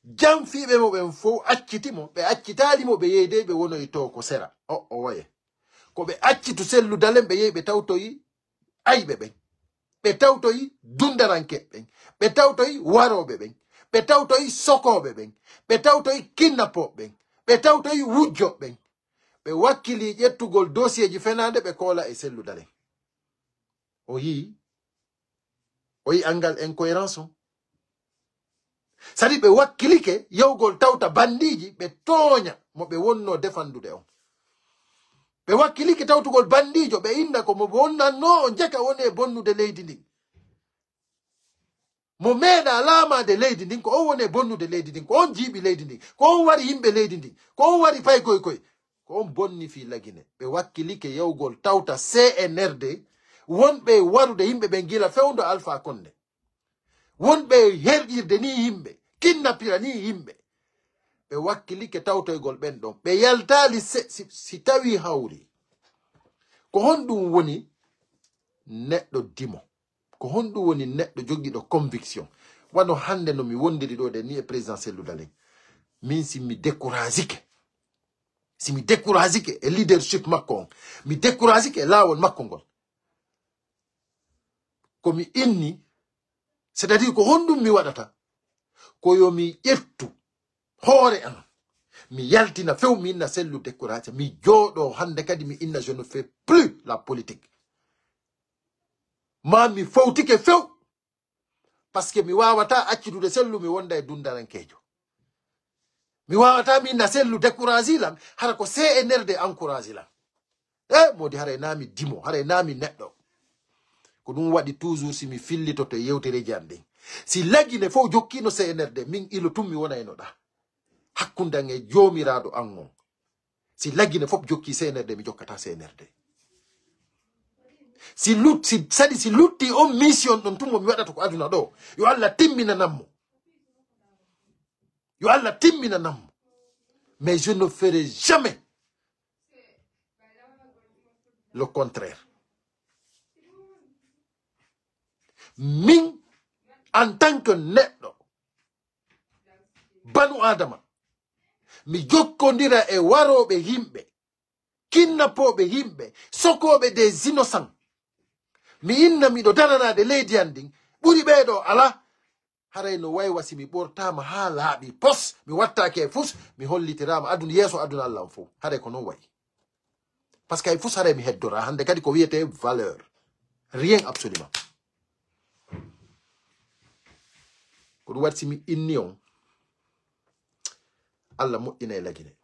janfiiɓe mo ɓen fow acciti mo, ɓe accitaali mo, ɓe yeydey ɓe wonoy to ko sera. O, o woye. Ko ɓe accitu Sellu Dalen, ɓe yehi ɓe tawtoyi ayɓe ɓen. Ɓe tawtoyi dundarankeeɓe ɓen. Ɓe tawtoyi warooɓe ɓen. Ɓe tawtoyi sokooɓe ɓen. Ɓe tawtoyi kinnapooɓe ɓen. Ɓe tawtoyi wujjoɓe ɓen. Ɓe wakkili ƴettugol dosieji fenaande ɓe koola e Sellu Dalen. O yii, o yii anngal incohérence on. Sadi ɓe wakkilike yawgol tawta bandiiji, ɓe tooña mo ɓe wonno defandude on. Ɓe wakkilike tawtugol bandiijo, ɓe inna ko mo wonnanno on jaka woni e bonnude leydi ndin. Mo meeɗa laamaade leydi ndin, ko on woni e bonnude leydi ndin, ko on jiiɓi leydi ndin, ko on wari yimɓe leydi ndin, ko on wari paykoy koy, ko on bonni fii Lagine. Ɓe wakkilike yawgol tawta C N R D, wonɓe warude yimɓe ɓen gila fewndo Alpha Condé. Wonɓe herƴirde ni yimɓe, kinnapira ni yimɓe. Ɓe wakkilike tawtoygol ɓen ɗon. Ɓe yaltaali se-, si, si tawi hawri. Ko honɗum woni neɗɗo dimo? Ko honɗum woni neɗɗo jogiiɗo conviction? Wano hannde no mi wondiri ɗo ɗe ni e président Cellou Dalein. Min si mi découragike, si mi découragike e leadership makko on, mi découragike e laawol makko ngol, ko mi inni, c'est-à-dire ko honɗum mi waɗata? Ko yo mi ƴettu hoore an, mi yaltina few, mi inna Cellou découragé, mi jooɗo hannde kadi mi inna je ne fais plus la politique. Ma mi fowtike few, parce que mi waawata accitude Cellou mi wonda e dundarankeejo. Mi waawata mi inna Cellou découragé lan, hara ko C N R D encouragé lan. E moodi haray naa mi dimo, haray naa mi neɗɗo. Ko ɗum waɗi toujours si mi fillitoto e yewtereeji an ɗin. Si Lagine fof jokkiino C N R D, min ilo tun mi wona e no ɗa. Hakkunde an e joomiraaɗo an on. Si Lagine fof jokki C N R D, mi jokkata C N R D. Si lut-, si, sadi si lutti on mission ɗon tun mo mi waɗata ko aduna ɗo, yo Allah timminanan mo. Yo Allah timminanan mo. Mais je ne ferai jamais le contraire. Min, en tant que neɗɗo, banu Adama, mi jokkondira e warooɓe yimɓe, kinnapooɓe yimɓe, sokooɓe des innocents. Mi inna miɗo daranaade leydi an ndin, ɓuri ɓee ɗo alaa. Haray no waywa si mi ɓortaama haa laaɓi pos, mi wattaake e fus, mi hollitiraama aduna, yeeso aduna Allah on fof. Haray ko non wayi. Parce que hay fus haray mi heddora hannde kadi ko wiyetee valeur. Rien absolument. Ko ɗum waɗi si mi inni on, Allah moƴƴina e Lagine.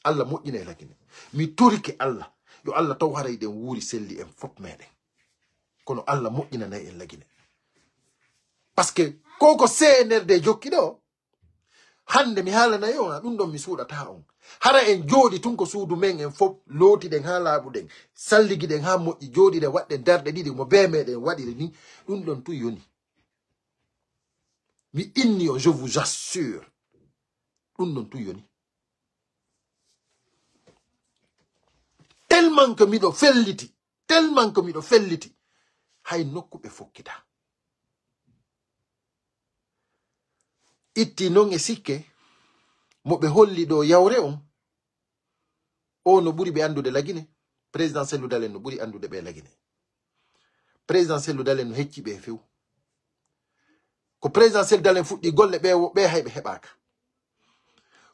Allah moƴƴina e Lagine. Mi torike Allah. Yo Allah taw haray ɗen wuuri selli en fof meɗen. Kono Allah moƴƴinanay en Lagine. Parce que ko ko C N R D jokki ɗo, hannde mi haalanay on, ɗum ɗon mi suuɗata on. Hara en jooɗi tun ko suudu men en fof, lootiɗen haa laaɓuɗen, salligiɗen haa moƴƴi, jooɗiɗen waɗɗen darɗe ɗiɗi mo bee meɗen waɗiri ni, ɗum ɗon tun yoni. Mi inni on, je vous assure. Ɗum ɗon tun yoni. Tellement que miɗo felliti, tellement que miɗo felliti, hay nokku ɓe fokkita. Itti non e sikke, Mo ɓe holli ɗo yawre on, o no ɓuri ɓe anndude Lagine. Président Cellou Dalein no ɓuri anndude ɓe Lagine. Président Cellou Dalein no hecci ɓe few. Ko président Cellou Dalein fuɗɗi golle ɓe, ɓe hay ɓe heɓaaka.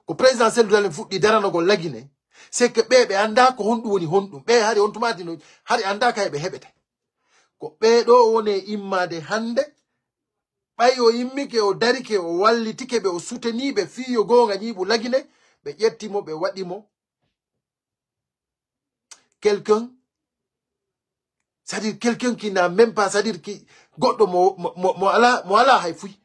Ko président Cellou Dalein fuɗɗi daranogol Lagine, c'est que ɓe, ɓe anndaa ko honɗum woni honɗum. Ɓe hari on tumaati no, hari anndaa kay ɓe heɓete. Ko ɓe ɗo woni e immaade hannde, ɓay o immike, o darike, o wallitike ɓe, o soutenir ɓe, fii yo goonga ñiiɓu Lagine, ɓe ƴetti mo, ɓe waɗi mo quelqu'un, c'est-à-dire quelqu'un qui n'a même pas, c'est-à-dire qui, goɗɗo mo, mo, mo, mo alaa, mo alaa hay fuy.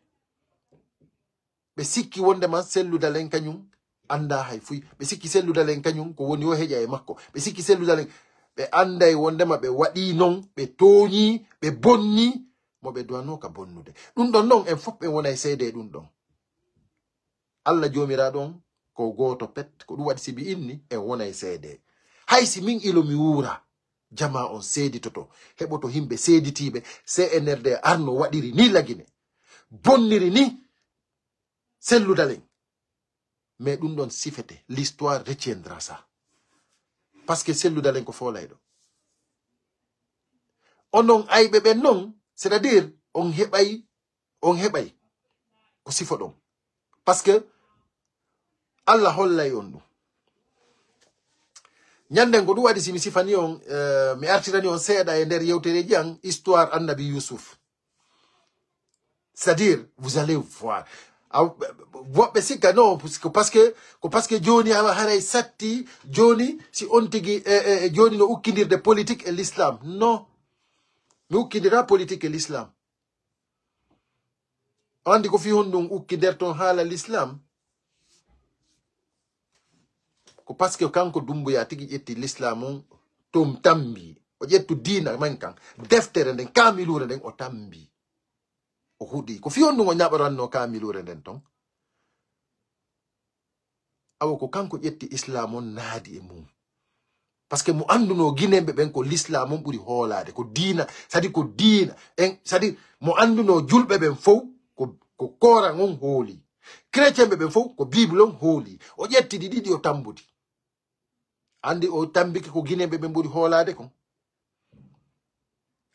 Ɓe sikki wondema Cellou Dalein kañum anndaa hay fuy. Ɓe sikki Cellou Dalein kañum ko woni o heƴa e makko. Ɓe sikki Cellou Dalein, ɓe annday wondema ɓe waɗi non, ɓe tooñi, ɓe bonni mo ɓe duwanno ka bonnude. Ɗum ɗon non, en fof en wonay seede e ɗum ɗon. Allah Joomiraaɗo on ko gooto pet, ko ɗum waɗi si mi inni, en wonay seede. Hay si min ilo mi wuura, jamaa on seeditoto, heɓoto himɓe seeditiiɓe, C N R D arno waɗiri ni Lagine, bonniri ni Cellou Dalein. Mais ɗum ɗon sifete, l'histoire retiendra ça. Parce que Cellou Dalein ko foolayɗo. Onon ayɓe ɓen non, c'est-à-dire on heɓay, on heɓay ko sifo ɗon. Parce que Allah hollay on ɗum. Ñanden ko ɗum waɗi si mi sifani on, eh, mi artirani on seeɗa e nder yewtereeji an, histoire Annabi Yusuf. C'est-à-dire, vous allez voir. Aw, woɓɓe sikka, non, parce que, parce que, ko parce que jooni awa haray satti, jooni si on tigi, eh, eh, jooni no ukkindirde politique e l'islam. Non. Mi ukkindira politique e l'islam. On anndi ko fii honɗum ukkinderton haala l'islam? Ko parce que kanko Dumbuya tigi ƴetti l'islam on, ton tambi. O ƴettu diina men kan. Deftere nden, kaamiluure nden, o tambi. O huɗi. Ko fii honɗum o ñaɓoranno kaamiluure nden ton? Awa ko kanko ƴetti islam on naadi e mum. Parce que mo annduno Guinéen ɓe ɓen ko l'islam on ɓuri hoolaade, ko diina, c'est-à-dire ko diina. En, c'est-à-dire mo annduno julɓe ɓen fow ko, ko Coran on hooli. Chrétien ɓe ɓen fow ko Bible on hooli. O ƴetti ɗi ɗiɗi o tambudi. Anndi o tambike ko Guinéen ɓe ɓen ɓuri hoolaade kon.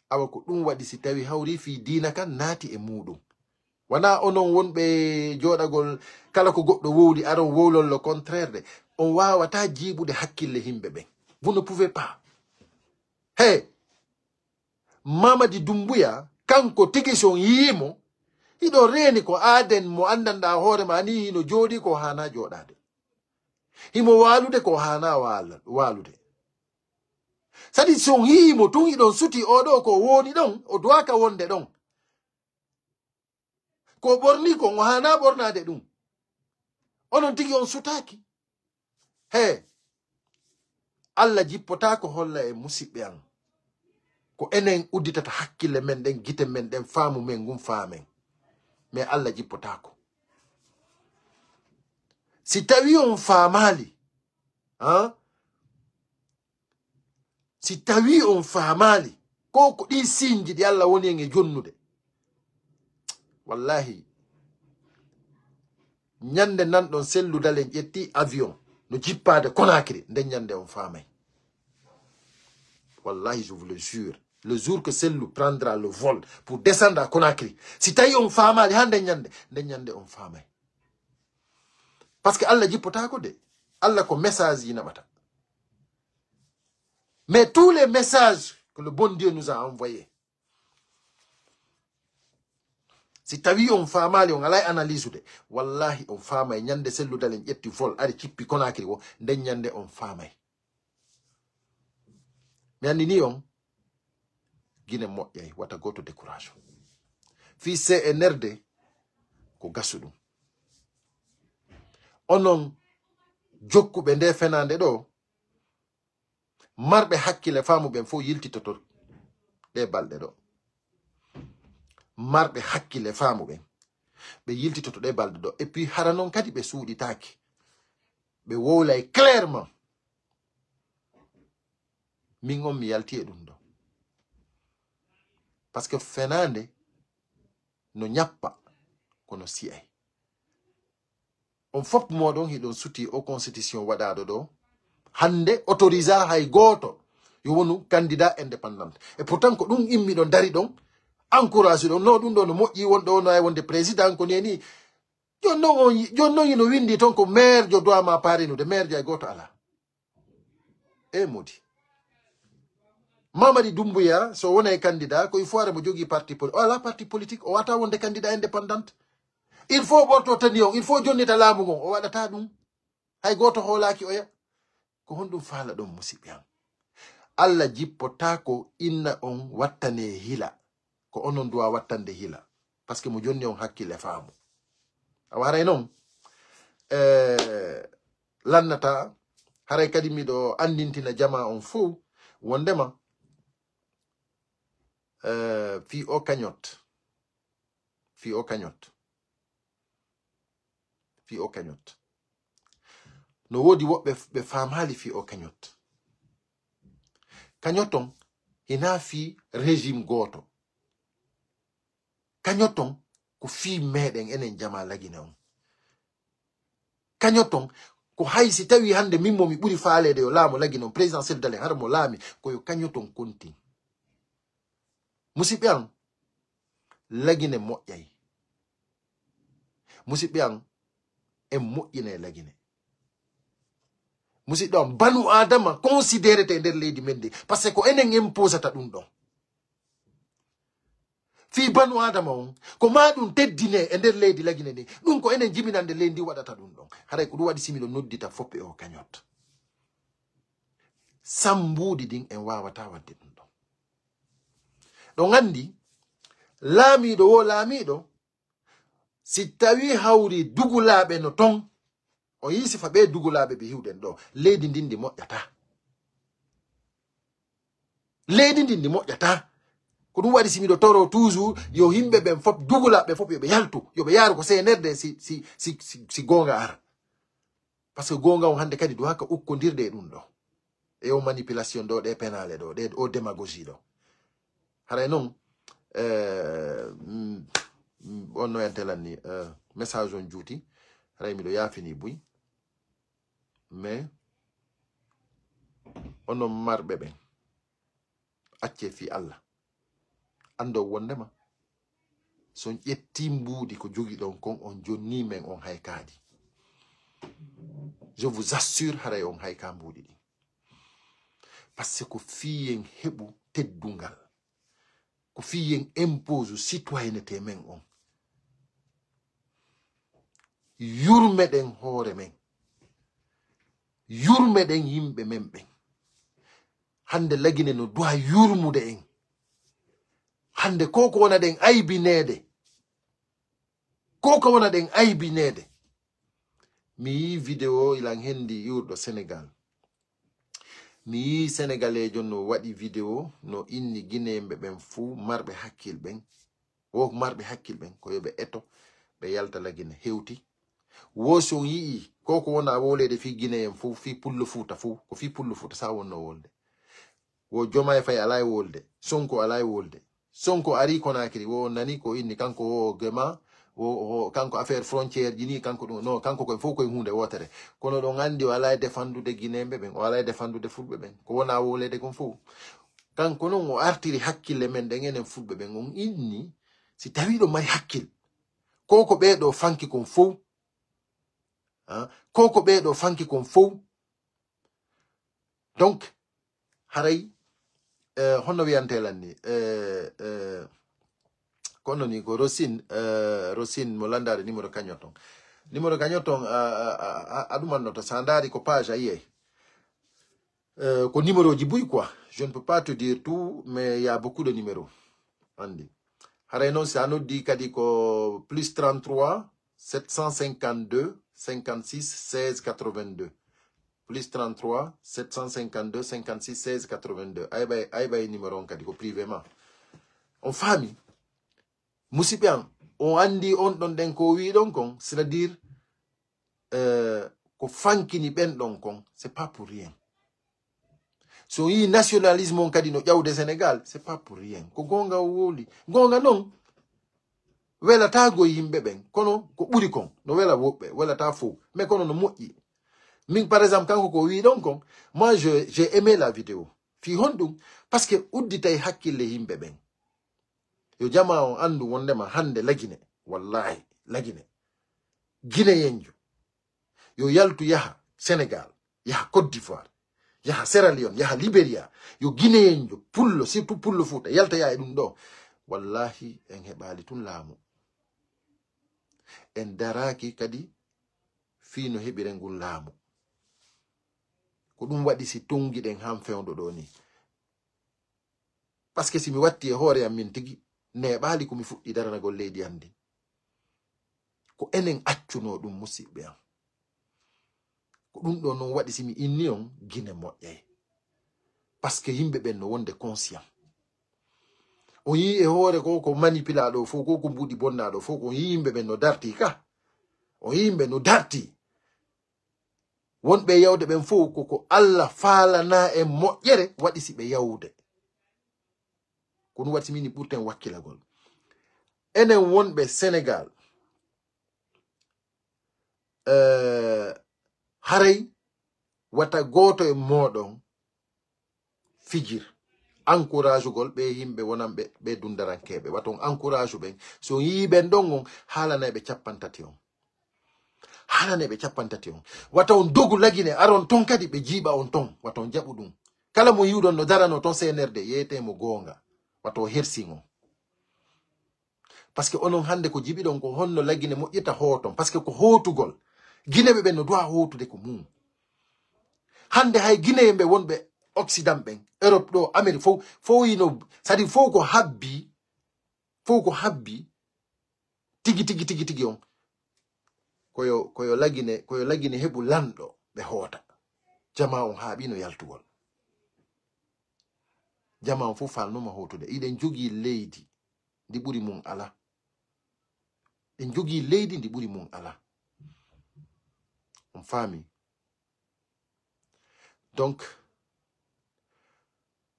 Awa ko ɗum waɗi si tawi hawri fii diina kan naati e muuɗum. Wanaa onon wonɓe jooɗagol kala ko goɗɗo wowli aron wowlon le contraire de. On waawataa jiiɓude hakkille himɓe ɓen. Vous ne pouvez pas. He, Mamadi Dumbuya, kanko tigi si on yii mo, hiɗo reeni ko aaden mo anndanɗaa hoore ma nii hino jooɗii ko haanaa jooɗaade. Himo waalude ko haanaa waal-, waalude. C'est-à-dire si on yii mo tun hiɗon suti oo ɗoo ko woni ɗon, o duwaaka wonde ɗon. Ko ɓorni kon, o haanaa ɓornaade ɗum. Onon tigi on sutaaki. He, Allah jippotaako holla e musiɓɓe an. Ko enen udditata hakkille men ɗen, gite men ɗen, faamu men ngun faamen. Mais Allah jippotaako. Si tawi on faamaali, han? Si tawi on faamaali, ko, ko ɗin siinji ɗi Allah woni en e jonnude. Wallahi, ñande nan ɗon Cellou Dalein ƴetti avion, no jippaade Conakry, nden ñande on faamay. Wallahi, je vous le jure, le jour que Cellou prendra le vol pour descendre à Conakry, si tawi on faamaali haa nden ñande, nden ñande on faamay. Parce que Allah jippotaako de. Allah ko message yi naɓata. Mais tous les messages que le bon Dieu nous a envoyés, si tawi on faamaali, on alay analyse de, wallahi on faamay. Ñande Cellou Dalein ƴetti vol, ari cippi Conakry wo, nden ñande on faamay. Mi anndini on, Guinée moƴƴay, wata gooto décourage. Fii C N R D, ko gasu ɗum. Onon jokkuɓe nde fenaande ɗo, marɓe hakkille faamu ɓen fof yiltitoto ɗe balɗe ɗo. Marɓe hakkille faamu ɓen, ɓe yiltitoto ɗe balɗe ɗo. Et puis hara non kadi ɓe suuɗitaaki. Ɓe wowlay clairement. Min on mi yalti e ɗum ɗo. Parce que fenaande no ñappa, kono si'ay. On fof moɗon hiɗon suti o constitution waɗaaɗo ɗo. Hannde autorisé hay gooto yo wonu candidat indépendant. Et pourtant ko ɗum immiɗon dari ɗon, encourage ɗon. No ɗum ɗo no moƴƴi, wonɗo wonno ay wonde président ko neni. Jooni noon on yi-, jooni noon hino winndi toon ko maire jo doit ma parenude, maire jo hay gooto alaa. E modi. Mamadi Doumbouya, so wonay candidat, ko il faut ara mo jogii parti politique. O alaa parti politique, o wata wonde candidat indépendant. Il faut ɓorto tani on, il faut jonnita laamu ngon, o waɗata ɗum. Hay gooto hoolaaki oya. Ko honɗum faala ɗon, musiɓɓe am? Allah jippotaako inna on wattane hila. Ko onon duwa wattande hila. Parce que mo jonni on hakkille faamu. Awa haray noon, eh, lannata, haray kadi miɗo anndintina jama on fow, wondema, eh, fii o cagnotte, fii o cagnotte, fii o cagnotte. No woodi woɓɓe f-, ɓe faamaali fii o cagnotte. Cagnotte on hinaa fii régime gooto. Cagnotte on ko fii meɗen enen jama Lagine on. Cagnotte on ko hay si tawi hannde min mo mi ɓuri faaleede yo laamu Lagine on, présidentiel dalen, hara mo laami, ko yo cagnotte on kontin. Musiɓɓe am, Lagine moƴƴay. Musiɓɓe am, en moƴƴinay Lagine. Musiɗɗo am, banu Adama considérete e nder leydi men ndi. Parce que ko enen imposata ɗum ɗon. Fii banu Adama on, ko maa ɗum teddine e nder leydi Lagine ndi. Ɗum ko enen jibinande leydi ndi waɗata ɗum ɗon. Haray ko ɗum waɗi si miɗo noddita fof e o cagnotte. Sambuuɗi ɗin en waawata waɗde ɗum ɗon. Ɗon anndi, laamiiɗo wo laamiiɗo, si tawi hawri dugulaaɓe no ton, o yii sifa ɓe dugulaaɓe ɓe hiwɗen ɗo, leydi ndin ndi moƴƴata. Leydi ndin ndi moƴƴata. Ko ɗum waɗi si miɗo toro toujours, yo yimɓe ɓen fof, dugulaaɓe fof, yo ɓe yaltu, yo ɓe yaaru ko C N R D si, si, si, si goonga ara. Parce que goonga on hannde kadi duwaka ukkondirde e ɗum ɗo. E o manipulation ɗo, ɗe penale ɗo, ɗe o démagogie ɗo. Haray noon, eh, mm, mm, on no yante lanni, eh, message on juuti. Haray miɗo yaafini buy. Mais onon marɓe ɓen, accee fii Allah. Anndo wondema, so on ƴetti mbuuɗi ko jogiɗon kon, on jonni men, on haykaadi. Je vous assure, haray on hayka mbuuɗi ɗin. Parce que ko fii en heɓu teddungal. Ko fii en impose citoyenneté men on. Yurmeɗen hoore men. Yurmeɗen yimɓe men ɓen. Hannde Lagine no duwa yurmude en. Hannde ko ko wona ɗen aybineede. Ko ko wona ɗen aybineede. Mi yii vidéo ilan hendi iwruɗo Sénégal. Mi yii Sénégaleejo no waɗi vidéo, no inni Gineemɓe ɓen fuu, marɓe hakkil ɓen. Wo marɓe hakkil ɓen, ko yo ɓe eto, ɓe yalta Lagine hewti. Wo si on yi'i, ko ko wona wolede fii Gineyen fuu, fii Pullo Fuuta fuu, ko fii Pullo Fuuta sa wonno wolde. Wo Jomaay Fay alaa e wolde, Sonko alaa e wolde. Sonko ari Conakry, wo nani ko inni kanko wo gema, wo, wo kanko affaire frontière ji ni, kanko ɗum, non, kanko koye fof koye huunde wootere. Kono ɗon anndi o alaa e defandude Gineemɓe ɓen, o alaa e defandude Fulɓe ɓen. Ko wona wolede kon fof. Kanko noon o artiri hakkille men ɗen enen Fulɓe ɓen, on inni, si tawi ɗo mari hakkil, ko ko ɓee ɗo fanki kon fof, ah, ko ko ɓee ɗo fanki kon fof, donc, haray, eh, honno wiyante lan ni? Eh, eh, kono ni ko Rosine, eh, Rosine mo landaade numéro cagnotte on. Numéro cagnotte on, a, a, a, a ɗumannoto. Sa ndaari ko page a yiyay. Eh, ko numéro ji buy quoi. Je ne peux pas te dire tout, mais il y a beaucoup de numéros. Anndi. Haray noon, si a noddi kadi ko plus trente-trois, sept cent cinquante-deux, cinquante-six, seize, quatre-vingt-deux. Plus trente-trois, sept cent cinquante-deux, cinquante-six, seize, quatre-vingt-deux. Ay ɓay, ay ɓay numéro on kadi ko privé ma. On faami? Musiɓɓe am, on anndi on ɗon ɗen ko wiɗon kon, c'est-à-dire, euh, ko fankini ɓen ɗon kon, c'est pas pour rien. So yii nationalisme on kadi no ƴawde Sénégal, c'est pas pour rien. Ko goonga o wowli. Goonga noon, Welatago yimɓe ɓen, kono ko ɓuri kon no wela woɓɓe, welata fow, mais kono no moƴƴi. Min, par exemple, kanko ko wiɗon kon, moi, je- j'ai aimé la vidéo. Fii honɗum? Parce que udditay hakkille yimɓe ɓen. Yo jama on anndu wondema hannde Lagine, wallahi, Lagine, Gineyenjo, yo yaltu yaha Sénégal, yaha Côte d'Ivoire, yaha Sierra Leone, yaha Liberia, yo Gineyenjo, pullo, surtout pullo Fuuta, yalta yaa e ɗum ɗo. Wallahi, en heɓaali tun laamu. En daraaki kadi fii no heɓiren ngun laamu. Ko ɗum waɗi si tongiɗen han fewndo ɗo ni. Parce que si mi watti e hoore am min tigi, neeɓaali ko mi fuɗɗi daranagol leydi an ndin. Ko enen accunoo ɗum, musiɓɓe am. Ko ɗum ɗo non waɗi si mi inni on, Gine moƴƴay. Parce que yimɓe ɓen no wonde conscient. On yii e hoore ko, ko manipula ɗo fow, ko ko mbuuɗi bonna ɗo fow, ko on yii yimɓe ɓen no darti ka. On yii yimɓe no darti. Wonɓe yawde ɓen fow ko ko Allah faalana e moƴƴere waɗi si ɓe yawde. Ko ɗum waɗi si min ɓurten wakkilagol. Enen wonɓe Sénégal, eh, haray wata gooto e mooɗon fijir. Encouragugol ɓe yimɓe wonanɓe ɓe dundarankeeɓe. Wata on encourage ɓen. Si on yii ɓen ɗon on, haalanay ɓe cappanɗe tati on. Haalanay ɓe cappanɗe tati on. Wata on dogu Lagine, aron ton kadi ɓe jiiɓa on ton. Wata on jaɓu ɗum. Kala mo yi'uɗon no darano ton C N R D, yeetee mo goonga. Wata o hersin on. Parce que onon hannde ko jiɓiɗon ko honno Lagine moƴƴita hooton. Parce que ko hootugol. Gineɓe ɓen no duwa hootude ko mum. Hannde hay Gineyen ɓe wonɓe Occident ɓen, Europe ɗo, Amérique fow, fow yino, c'est-à-dire fow ko habbi, fow ko habbi, tigi, tigi, tigi, tigi on. Koyo, koyo Lagine, koyo Lagine heɓu lanɗo ɓe hoota. Jama on haaɓino yaltugol. Jama on fow falnoma hootude. Iɗen jogii leydi ndi ɓuri mum ala. Ɗen jogii leydi ndi ɓuri mum ala. On faami? Donc,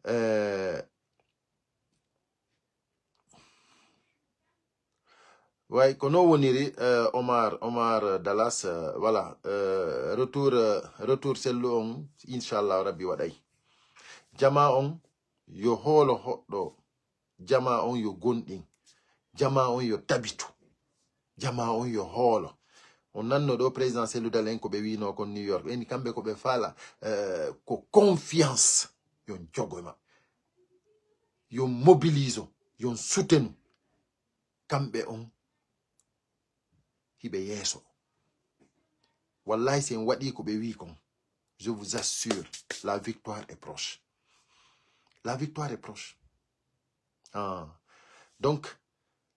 euh, way, ko non woniri, euh, Omar, Omar Dallas, euh, voilà, euh, retour, euh, retour sellu on, inchallah rabbi waɗay. Jama on, yo hoolo hoɗɗo, jama on yo gonɗin, jama on yo tabitu, jama on yo hoolo. On nanno ɗo président Cellou Dalein en ko ɓe wino kon New York. Ɓe ni kamɓe ko ɓe faala, euh, ko confiance. Yon jogo e maɓɓe. Yon mobiliso, yon soutenu. Kamɓe on hiɓe yeeso. Wallahi, si en waɗi ko ɓe wi kon, je vous assure, la victoire est proche. La victoire est proche. Ah. Donc,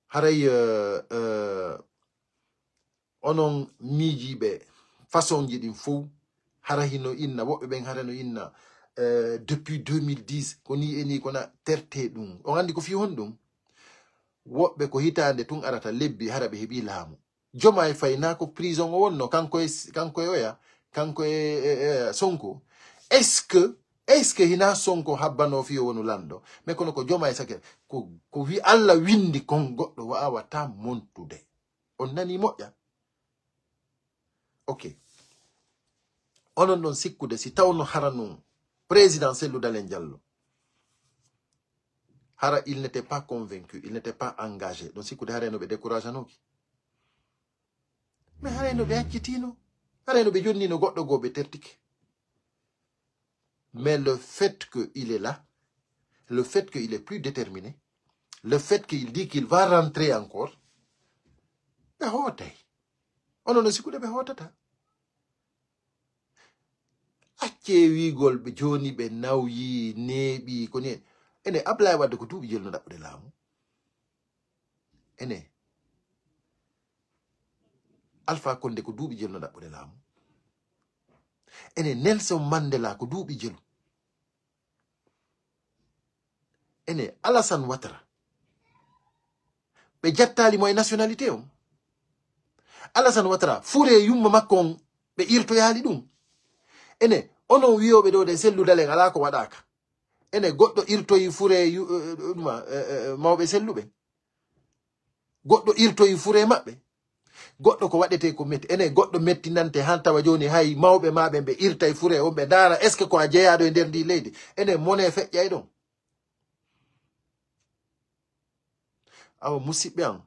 haray, euh, euh, onon miijiiɓe façon ji ɗin fow, hara hino inna, woɓɓe ɓen hara no inna, euh, depuis deux mille dix, ko ni e ni, kona terte ɗum. On anndi ko fii honɗum? Woɓɓe ko hitaande tun arata lebbi, hara ɓe heɓi laamu. Jomaay Fay na ko prison o wonno, kanko e, kanko e oya, kanko e, e, e Sonko. Est-ce que, est-ce que hina Sonko habbano fii o wonu lanɗo? Mais kono ko Jomaay Sake, ko, ko wi Alla windi kon goɗɗo waawata montude. On nani moƴƴa? Ok. Onon ɗon sikkude si tawno hara non président Cellou Dalein Diallo, hara il n'était pas convaincu, il n'était pas engagé. Ɗon sikkude haray no ɓe décourageanoki. Mais haray no ɓe accitino. Haray no ɓe jonnino goɗɗo goo ɓe tertike. Mais le fait qu'il est là, le fait qu'il est plus déterminé, le fait qu'il dit qu'il va rentrer encore, ɓe hootay. Onon no sikkude ɓe hootata? Accee wiigol ɓe jooni ɓe nawyi, neeɓi, ko ni. Ene Ablaye Wade ko duuɓi jelu no ɗaɓɓude laamu. Ene Alpha Condé ko duuɓi jelu no ɗaɓɓude laamu. Ene Nelson Mandela ko duuɓi jelu. Ene Alassane Ouattara, ɓe jattaali mo e nationalité on. Alassane Ouattara, fure yumma makko on, ɓe irtoyaali ɗum. Ene, onon wiyooɓe ɗo ɗe Cellou Dalein alaa ko waɗaaka. Ene, goɗɗo irtoyi fure yu-, eh, eh, ɗuma, eh, eh, mawɓe Cellou ɓen. Goɗɗo irtoyi fure maɓɓe. Goɗɗo ko waɗetee ko metti. Ene goɗɗo mettinante han tawa jooni hay mawɓe ma ɓen ɓe irtay fure on ɓe ndaara est-ce que ko a jeyaaɗo e nder ndi leydi. Ene mone feƴƴay ɗon. Awa musidɓe an,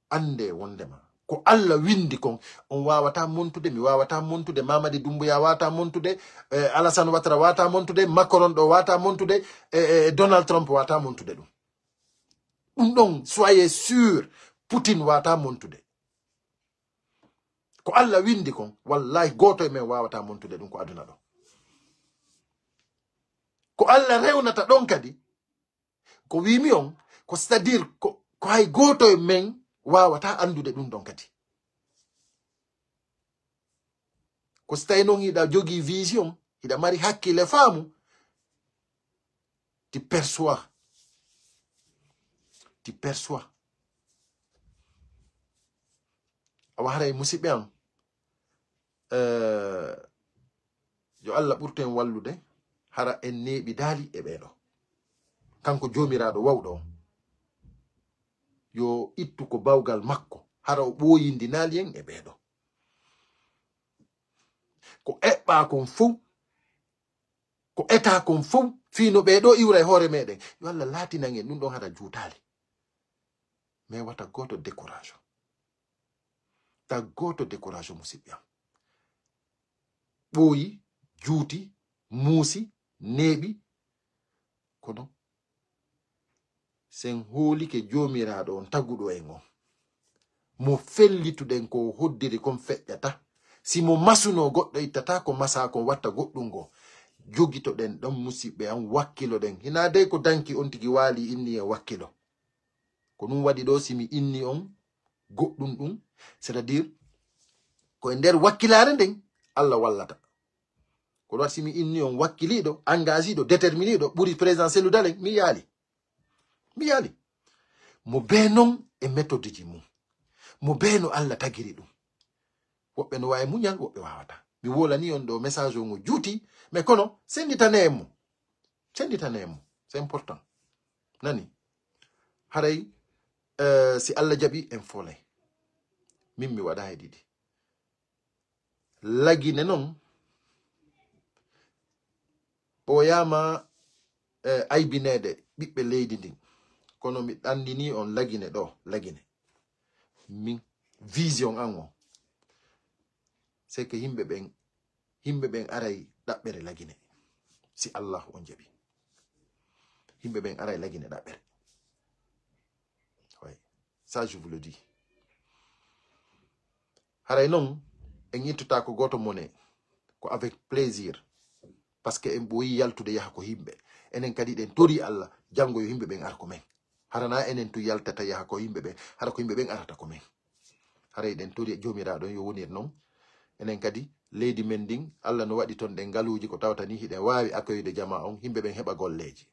annde wondema ko Allah windi kon, on waawata montude, mi waawata montude, Mamadi Doumbouya waawata montude, eh, Alassane Ouattara waawata montude, Macron ɗo waawata montude, eh, eh, Donald Trump waawata montude ɗum. Ɗum ɗon, soyez sûr, Poutine waawata montude. Ko Allah windi kon, wallahi gooto e men waawata montude ɗum ko aduna ɗo. Ko Allah rewnata ɗon kadi, ko wimi on, ko c'est-à-dire ko, ko hay gooto e men waawata anndude ɗum ɗon kadi. Ko si tawi noon hiɗa jogii vision, hiɗa mari hakkille faamu, tu perçois. Tu perçois. Awa haray musidɓe am, eh, yo Allah ɓurtu en wallude, hara en neeɓi daali e ɓeeɗo. Kanko Joomiraaɗo wawɗo on, yo ittu ko bawgal makko, hara o ɓooyindinaali en e ɓeeɗo. Ko eɓɓaa kon fow, ko etaa kon fow, fii no ɓeeɗo iwra e hoore meɗen. Yo Allah laatinan en ɗum ɗon hara juutaali. Mais wata gooto décourage. Ta gooto décourage, musidɓe am. Ɓooyi, juuti, muusi, neeɓi. Kono sen hoolike Joomiraaɗo on taguɗo en on. Mo fellituɗen ko o hoddiri kon feƴƴata. Si mo masunoo goɗɗo ittata ko masaa kon watta goɗɗum goo. Jogitoɗen ɗon musidɓe am, wakkiloɗen. Hinaa dey ko danki on tigi waali inni en wakkilo. Ko ɗum waɗi ɗo si mi inni on goɗɗum ɗum, c'est-à-dire ko e nder wakkilaare nden Allah wallata. Ko ɗum waɗi si mi inni on wakkiliiɗo, engagé ɗo, déterminé ɗo, ɓuri président Cellou Dalein, mi yaali. Mi yaali. Mo bee non e méthode ji mum. Mo bee no Allah tagiri ɗum. Woɓɓe no waawi muñal, woɓɓe waawata. Mi wolani on ɗo message o ngo juuti, mais kono senditane mo. Senditane mo. C'est important. Nani? Haray, eh, si Allah jaɓi en folay. Min mi waɗa e ɗiɗi. Lagine non, ɓooyaama, eh, aybineede ɓiɓɓe leydi ndin. Kono mi ɗandini on Lagine ɗo, Lagine. Min, vision an on. C'est que yimɓe ɓen, yimɓe ɓen aray ɗaɓɓere Lagine. Si Allahu on jaɓi. Yimɓe ɓen aray Lagine ɗaɓɓere. Oui. Ça, je vous le dis. Haray non, en ittata ko gooto mone, ko avec plaisir. Parce que en ɓooyi yaltude yaha ko yimɓe. Enen kadi ɗen tori Allah, janngo yo yimɓe ɓen ar ko men. Hara na enen tu yaltata yaha ko yimɓe ɓen, hara ko yimɓe ɓen arata ko men. Haray ɗen tori Joomiraaɗo on yo wonir non. Enen kadi, leydi men ndin, Allah no waɗi ton ɗen ngaluuji ko tawata ni hiɗen waawi accueillir jamaa on, yimɓe ɓen heɓa golleeji.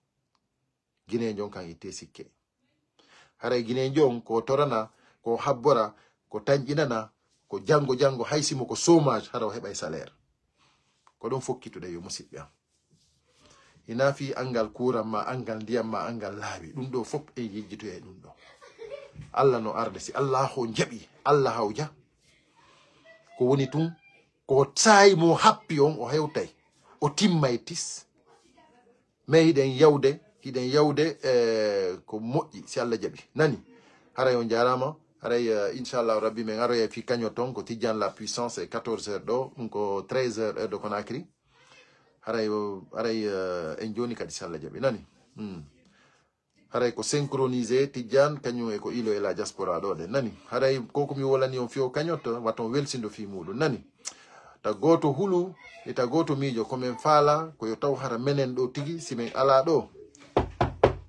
Gineejo on kan ittee sikke. Haray Gineejo on ko torana, ko habbora, ko tanƴinana, ko janngo janngo hay si mo ko chômage, hara o heɓay salaire. Ko ɗon fokkituɗen yo musidɓe am. Hinaa fii anngal kuuran ma, anngal ndiyam ma, anngal laawi. Ɗum ɗo fof en yejjitoyay ɗum ɗo. Allah no arde, si Allah ho jaɓi, Allah hawja. Ko woni tun, ko saa'i mo happi on, o hewtay, o timmay tis. Mais hiɗen yawde, hiɗen yawde, eh, ko moƴƴi, si Allah jaɓi. Nani? Haray on jaaraama. Haray, eh, inchallahu rabbi, men aroyay fii kaño ton, ko Tijjaan la puissance e quatorze heures ɗo, ɗum ko treize heures heure de Conakry. Haray o, haray, eh, en jooni kadi, si Allah jaɓi. Nani? Hmm. Haray ko synchronisé Tijjaan, kañum e ko Ilo e la diaspora ɗo ɗen. Nani? Haray ko ko mi wolani on fii o kañotto, wata on welsindo fii muuɗum. Nani? Ta gooto hulu, e ta gooto miijo, ko men faala, ko yo taw hara menen ɗo tigi, si men alaa ɗo,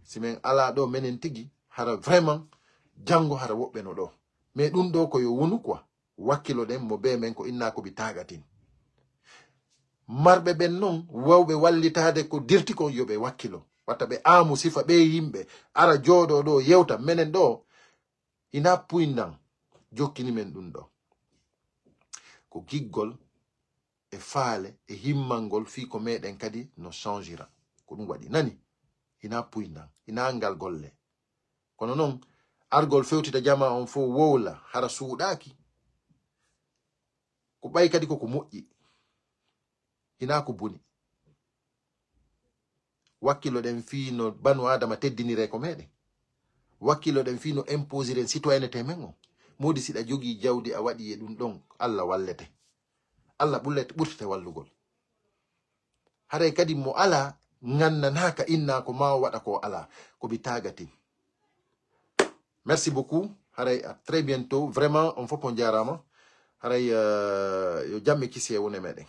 si men alaa ɗo menen tigi, hara vraiment, janngo hara woɓɓe no ɗo. Mais ɗum ɗo ko yo wonu quoi. Wakkiloɗen mo bee men ko innaa ko bi taagatin. Marɓe ɓen non, wawɓe wallitaade ko dirti kon, yo ɓe wakkilo. Wata ɓe aamu sifa ɓe yimɓe, ara jooɗo ɗo yewta menen ɗo, ina puyndan, jokkini men ɗum ɗo. Ko giggol e faale e himmangol fii ko meɗen kadi no changira. Ko ɗum waɗi, nani? Ina puyndan, ina ngal golle. Kono non, Argol fewtita jama on fof wowla, hara suuɗaaki. Ko ɓay kadi koko moƴƴi, hinaa ko boni. Wakkilo ɗen fii no banu Adama teddinire ko meɗen. Wakkilo ɗen fii no imposiren citoyenneté men on. Moodi, siɗa jogii jawdi a waɗi e ɗum ɗon, Allah wallete. Allah ɓullete, ɓurtete wallugol. Haray kadi mo alaa, ngannanaaka, innaako ma o waɗa ko alaa. Ko bi taagatin. Merci beaucoup. Haray à très bientôt. Vraiment, on fof on jaaraama. Haray, euh, yo jamme kisi e wone meɗen.